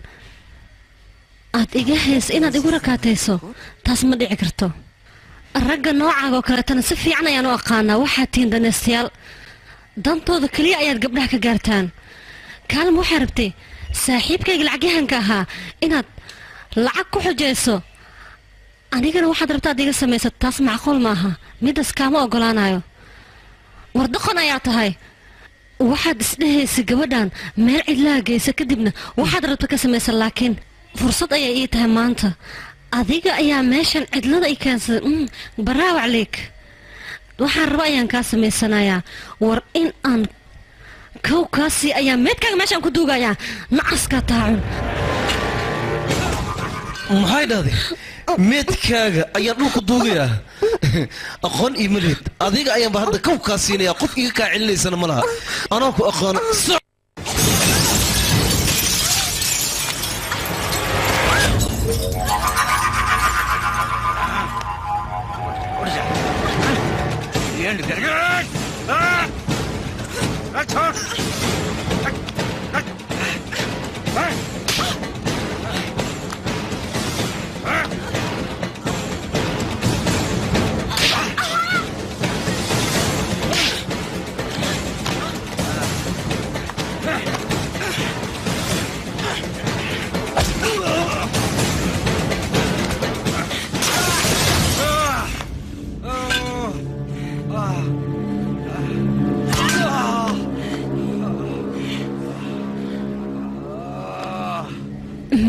aad iga hayso inaad igu rakaatayso? Taas ma dhici karto. Ragga noocaaga oo kaleetana si fiican ayaan u aqaanaa. Waxaad tihiin danaystayaal, dantooda keliya ayaad gabdhaha ka gaartaan. Kaalma, waxaa rabtay saaxiibkayga lacagyahanka ahaa inaad lacag ku xujayso, anigana waxaad rabta ad iga samaysa. Taas macquul maaha, midaas kaama ogolaanayo. War doqon ayaa tahay. Waxaad isdhehaysa gabadhan meel cidlaha geysa, kadibna waxaad rabta ka samaysa, laakiin fursad ayay ii tahay maanta. Adiga ayaa meeshan cidlada i keensaday. Baraawac leeg, waxaan raba ayaan kaa samaysanayaa. War in aan kow kaasii ayaa meedkaaga meeshaan ku duugayaa. Nacaskaa taacun. Maxay dhahday? Meedkaaga ayaan dhulku duugayaa. Aqoon iima lihid adiga, ayaanba hadda kow kaa siinayaa. Qof iga kaa celinaysana ma laha, anoo ku aqoona.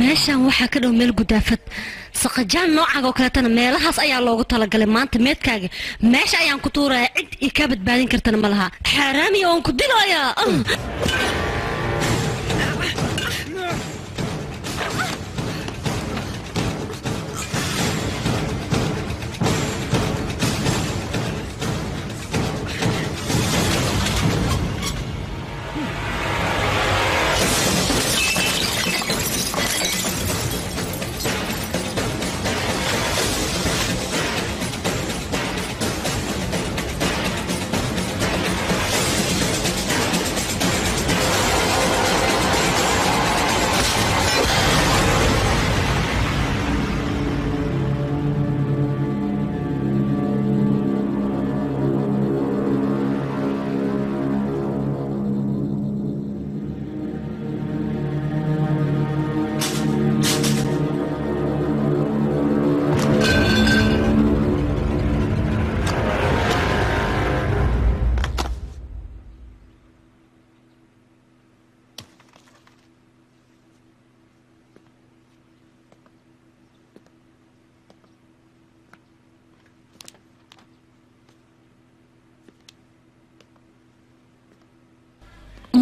Meeshan waxaa ka dhow meel gudaafad saqajaan noocaaga oo kaleetana meelahaas ayaa loogu talagalay. Maanta meedkaaga meesha ayaan ku tuurayaa, cid i kaa badbaadin kartana ma laha. Xaaraamiya, oon ku dilayaa.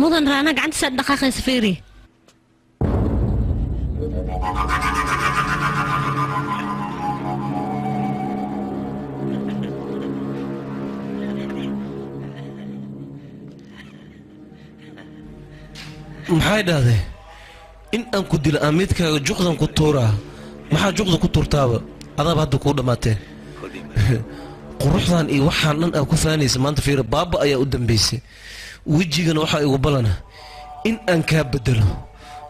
Mudan Raana, gacantiisa dhaqaaqaysa fiiri. Maxay dhahday? In aan ku dilo aan meedkaaga juqdan ku tuuraa. Maxaa juqda ku tuurtaaba? Adaaba hadda kuu dhammaatee. Quruxdan iyo waxaan dhan aa ku faanaysa maanta fiira, baaba ayaa u dambaysay. Wejigana waxaa igu ballana in aan kaa bedelo,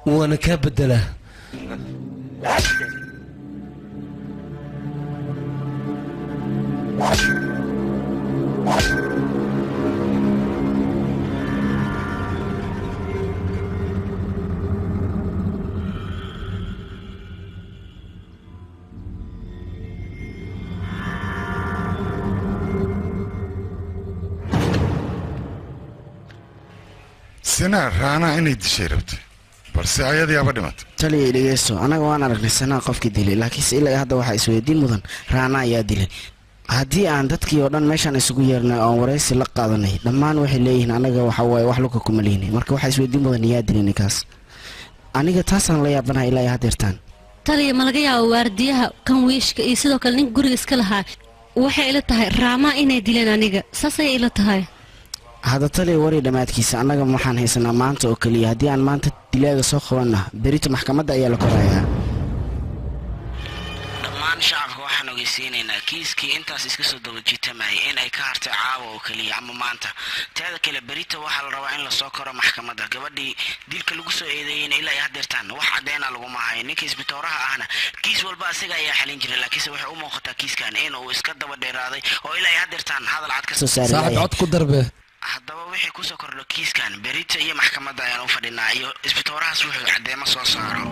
waana kaa beddelaa. Sanaa Raanaa inay dishay rabtay, balse ayadiiaba dhimatay. Taliya, dhegeysto, annaga waan aragnay Sanaa qofkii dilay, laakiinse ilaa hadda waxaa isweydiin mudan Raana ayaa dilay. Haddii aan dadkii oo dhan meeshaan isugu yeernay oon waraysi la qaadanay, dhammaan waxay leeyihiin anaga waxa waaye wax luka kuma lihinay. Marka waxaa isweydiin mudan yaa dilay ninkaas. Aniga taasaan la yaabanahay ilaa iyo haddeertaan. Taliya, ma laga yaabo waardiyaha kan wiishka iyo sidoo kale ninka guriga iska lahaa waxay ila tahay Raamaa inay dileen? Aniga saas ayay ila tahay. Hadda taliya, wari dhammaadkiisa annaga waxaan haysanaa maanta oo keliya. Haddii aan maanta dilaaga soo qabanna, berito maxkamadda ayaa la korayaa. Dhammaan shacabka waxaan ogeysiinaynaa kiiskii intaas iska soo daba jiitamayay in ay ka hartay caawa oo keliya ama maanta. Teeda kale, berito waxaa la rabaa in lasoo koro maxkamadda. Gabadhii dilka lagu soo eedeeyeyna ilaa ay haddeertaan wax caddeena laguma hayo. Ninka isbitooraha ahna kiis walba asiga ayaa xalin jiray, laakiinse waxay u muuqataa kiiskan in uu iska daba dheeraaday oo ilaa ay haddeertaan hadal cad ka soo saari. Saaxib, cod ku darbe. Haddaba wixii kusoo kordho kiiskan, berito iyo maxkamadda ayaan u fadhinaa iyo isbitoorahaas wuxuu caddeemo soo saaro.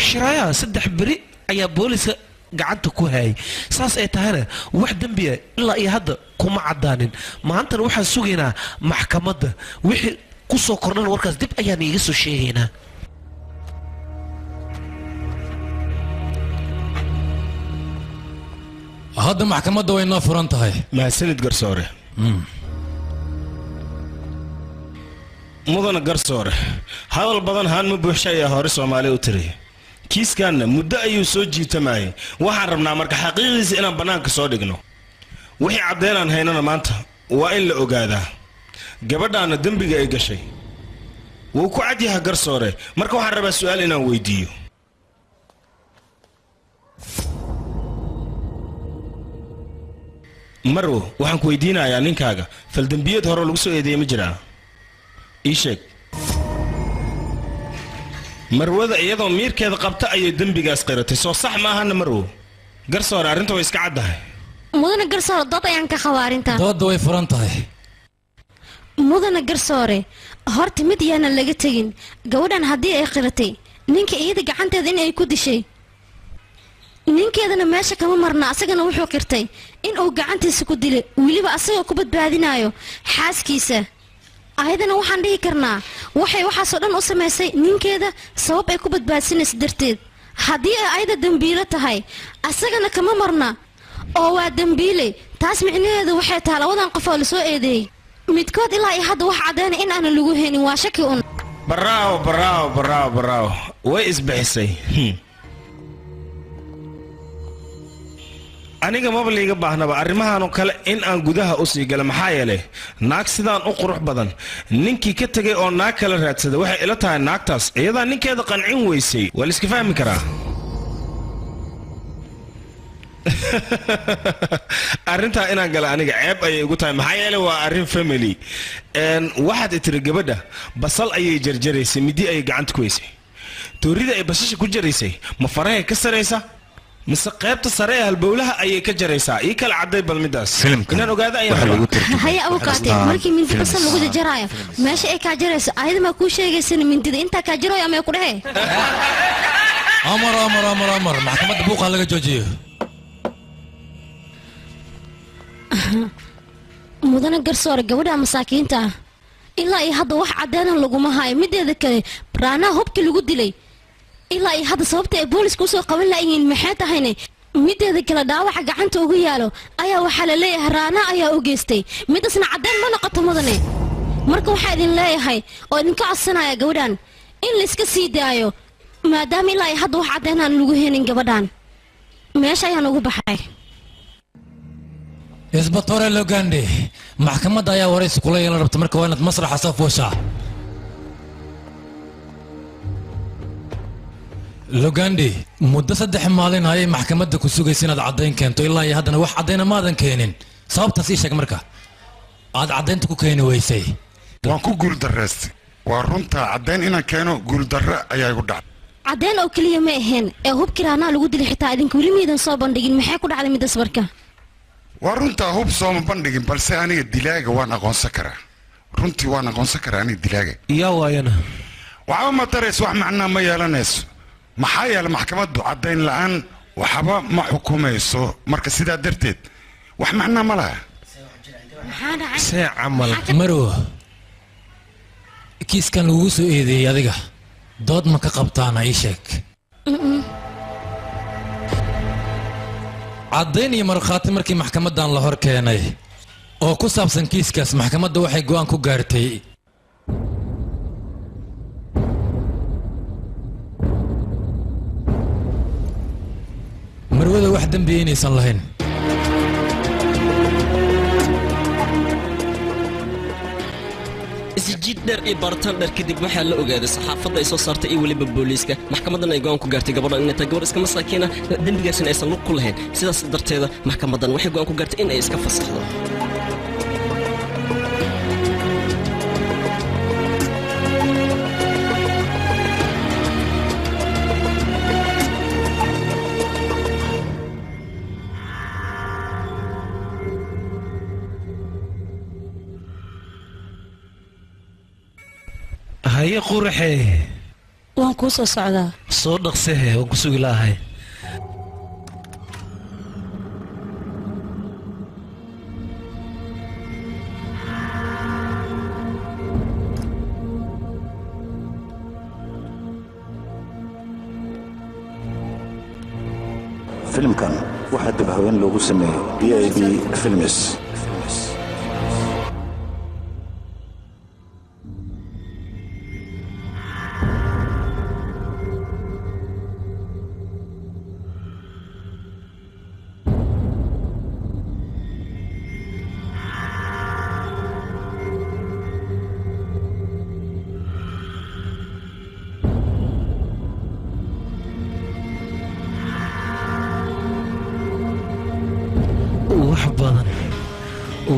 Shiraaya 3 beri ayaa booliska gacanta ku hayay, saas ay tahayna wax dembiya ilaa iyo hadda kuma caddaanin. Maantana waxaan sugaynaa maxkamadda, wixii ku soo kordhana warkaas dib ayaan iiga soo sheegaynaa. Hadda maxkamadda way noo furan tahay. Mahadsanid, garsoore. Mudana garsoore, hadal badan haan ma buuxsha ayaa hore Soomaali u tiri. Kiiskanna muddo ayuu soo jiitamayay. Waxaan rabnaa marka xaqiiqdiisa inaan bannaanka soo dhigno. Wixii caddeynaan haynana maanta waa in la ogaadaa. Gabadhaana dembiga ay gashay wuu ku cad yahay, garsoore. Marka waxaan rabaa su'aal inaan weydiiyo. Marwo, waxaan ku weydiinayaa, ninkaaga faldembiyeed hore lagu soo eedeeyey ma jiraa? Ii sheeg. Marwada iyadoo miirkeeda qabta ayay dembigaas qiratay, soo sax maahana, marwo? Garsoore, arrinta way iska caddahay. Mudana garsoore, dood ayaan ka qabaa arrintan. Doodda way furan tahay. Mudana garsoore, horta mid yaanan laga tegin. Gabadhan haddii ay qiratay ninka iyada gacanteeda in ay ku dishay, ninkeedana meesha kama marna. Asagana wuxuu qirtay in uu gacantiisa ku dilay, weliba asagoo ku badbaadinayo xaaskiisa. Ayadana waxaan dhihi karnaa waxay waxaasoo dhan u samaysay ninkeeda sabab ay ku badbaadsinaysa darteed. Haddii ay ayada dembiilo tahay, asagana kama marna oo waa dembiile. Taas micnaheedu waxay tahay labadan qof oo lasoo eedeeyey midkood ilaa iyo hadda wax caddeynaya in aanan lagu helin, waa shaki un. Bravo, bravo, bravo, bravo, way isbixisay. Aniga maba liiga baahnaba arrimahanoo kale in aan gudaha u sii galo, maxaa yeelay naag sidaan u qurux badan ninkii ka tegay oo naag kala raadsada, waxay ila tahay naagtaas iyadaa ninkeeda qancin weysay. Waa la iska fahmi karaa. Arrintaa inaan gala aniga ceeb ayay igu tahay, maxaa yeelay waa arrin family. Waxaad tiri gabadha basal ayay jarjaraysay, midi ayay gacanta ku haysay. Toorida ay basasha ku jaraysay ma farahay ka saraysa mise qaybta sare ee halbowlaha ayay ka jaraysaa? Ii kala cadday bal midaas inaan ogaado ayaan rabaa. Haya, abukaate, markii mindi basal lagu jarjaraayo, meesha ay kaa jarayso ayada maa kuu sheegaysana? Mindida intaa kaa jarayo ama ay ku dhehe? Amar, amar, amar, amar! Maxkamadda buuqa laga joojiyo. Mudana garsoore, gabadha masaakiinta ah ilaa iyo hadda wax caddeena laguma hayo. Mideeda kale, raanaha hubkii lagu dilay ilaa iyo hadda sababta ay booliska usoo qaban laayihiin maxay tahayne? Mideeda kale, dhaawaca gacanta ugu yaalo ayaa waxaa la leeyahay raana ayaa u geystay. Midasna caddeen ma noqoto, mudane. Marka waxaa idin leeyahay oo idinka codsanaya gabadhan in layska sii daayo, maadaama ilaa iyo hadda wax caddeen aan lagu helin gabadhan. Meesha ayaan ugu baxay. Isbatore Logandi, maxkamadda ayaa waraysi kula yeelan rabta, marka waa inaad masraxa soo fuushaa. Logandi, muddo 3 maalin ayay maxkamadda ku sugaysa inaad caddayn keento. Ilaa iyo haddana wax caddayna maadan keenin. Sababtaas ii sheeg marka aad caddaynta ku keeni weysay. Waan ku guuldarraystay, waa runtaa. Caddayn inaan keeno guuldarre ayaa igu dhacday. Caddeen oo keliya ma ahayn ee hubkii raanaa lagu dilay xitaa idinka weli miidan soo bandhigin. Maxay ku dhacday midas marka? Waa runtaa, hub sooma bandhigin, balse aniga dilaaga waan aqoonsan karaa. Runtii waan aqoonsan karaa aniga dilaaga. Yaa waayana? Waxba ma tarayso, wax macnaa ma yeelanayso, maxaa yeelay maxkamaddu caddayn la'aan waxba ma xukumayso. Marka sidaa darteed wax macnaa ma laha. See camal? Marwo, kiiskan lagugu soo eedeeyey adiga dood ma ka qabtaana? Ii sheeg. Caddayn iyo markhaati markii maxkamaddan la hor keenay oo ku saabsan kiiskaas, maxkamadda waxay go'aan ku gaartay marwada wax dembiya inaysan lahayn. Isjiid dheer iyo baaritaan dheer kadib waxaa la ogaaday saxaafadda ay soo saartay iyo weliba booliiska, maxkamaddan ay go'aan ku gaartay gabadhan inay tahay gabar iska masaakiina, dembigaasina aysan lug ku lahayn. Sidaas darteeda maxkamaddan waxay go'aan ku gaartay in ay iska fasaxdo. Haye qurxee. Waan kuu soo socdaa. Soo dhaqsehe, waan ku sugi lahay. Filimkan waxaa dib haween loogu sameeyey BIB Films. Wax badan,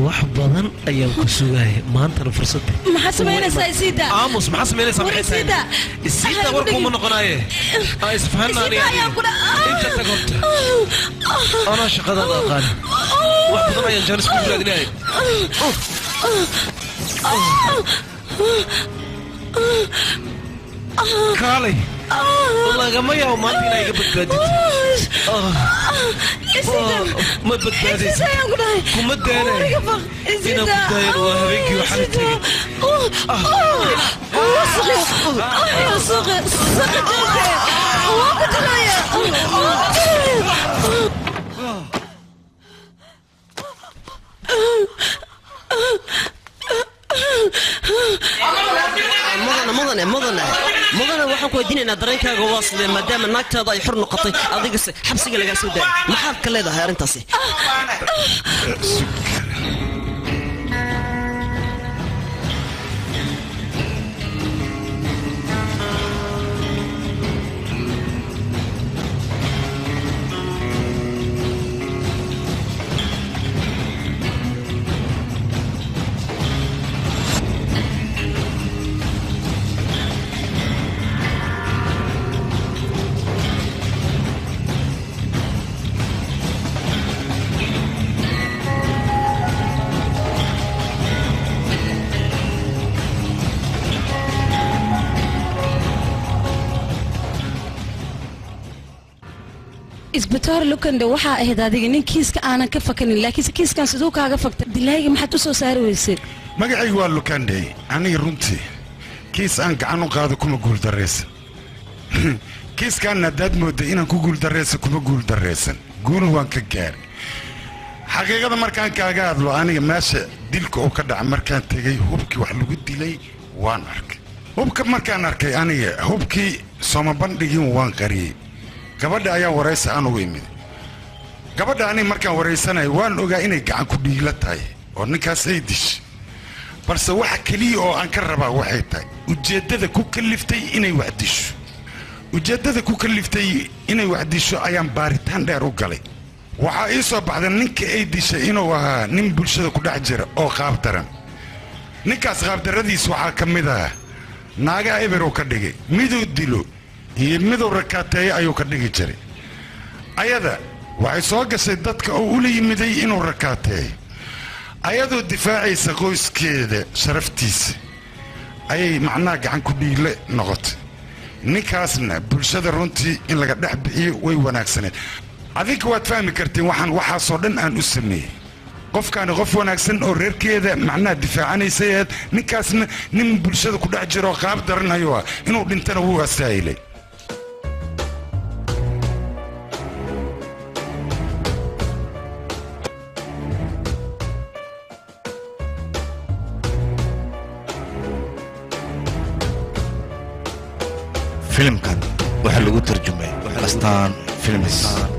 wax badan ayaan ku sugayay, maantana fursadda. Maxaa samaynaysaa? Isiida. Aamus, maxaa samaynaysaa? War Maxay tahay? Isiida. Isiida, war kuma noqonaaye, aa isfahanna Isiida ayaan ku inta tag horta, anaa shaqadaada aqaan. Wax badan ayaan jaanis ku raadinayay. Kaalay, lagama yaabo maanta inaa iga badbaadid. Ma badbaadaysid, kuma daalay inaan ku daayan. Waa habeenkii waxaan tegey. Mudane, mudane, mudane, mudane, waxaan ku weydiinaynaa dareenkaaga waa sidee maadaama naagtaada ay xor noqotay, adigase xabsiga lagaa soo daayay? Maxaad ka leedahay arrintaasi? Isbitaar Lukande, waxaa ahayd adiga nin kiiska aanan ka fakanin, laakiinse kiiskan siduu kaaga faktay? Dilaaga maxaad u soo saari weysay? Magacaygu waa Lukandey. Aniga runtii kiis aan gacan u qaado kuma guuldarraysan. Kiiskaan haddaad moodday inaan ku guuldarraysan, kuma guuldarraysan, guul waan ka gaaray. Xaqiiqada markaan kaaga hadlo, aniga meesha dilka uu ka dhaca markaan tegay, hubkii wax lagu dilay waan arkay. Hubka markaan arkay, aniga hubkii sooma bandhigin, waan qariyey. Gabadha ayaa waraysa aan ugu imid. Gabadha aniga markaan waraysanaya waan ogaa inay gacan ku dhiigla tahay oo ninkaas ay dishay, balse waxa keliya oo aan ka rabaa waxay tahay ujeeddada ku kaliftay inay wax disho. Ujeeddada ku kaliftay inay wax disho ayaan baaritaan dheer u galay. Waxaa ii soo baxday ninka ay dishay inuu ahaa nin bulshada ku dhex jira oo qaab daran. Ninkaas qaabdarradiis waxaa ka mid ah naagaha eber uu ka dhigay, miduu dilo iyo miduu rakaateeyo ayuu ka dhigi jiray. Ayada waxay soo gashay dadka oo ula yimiday inuu rakaateeyo. Ayadoo difaacaysa qoyskeeda sharaftiisa ayay macnaha gacan ku dhiigle noqotay. Ninkaasna bulshada runtii in laga dhex bixiyo way wanaagsaneed. Adinka waad fahmi kartiin waxaan waxaasoo dhan aan u sameeyey. Qofkaani qof wanaagsan oo reerkeeda macnaha difaacanaysay ahayd, ninkaasna nin bulshada ku dhex jiro qaab daran ayuu ah, inuu dhintana wuu astaahilay. Filimkan waxaa lagu tarjumay Astaan Films.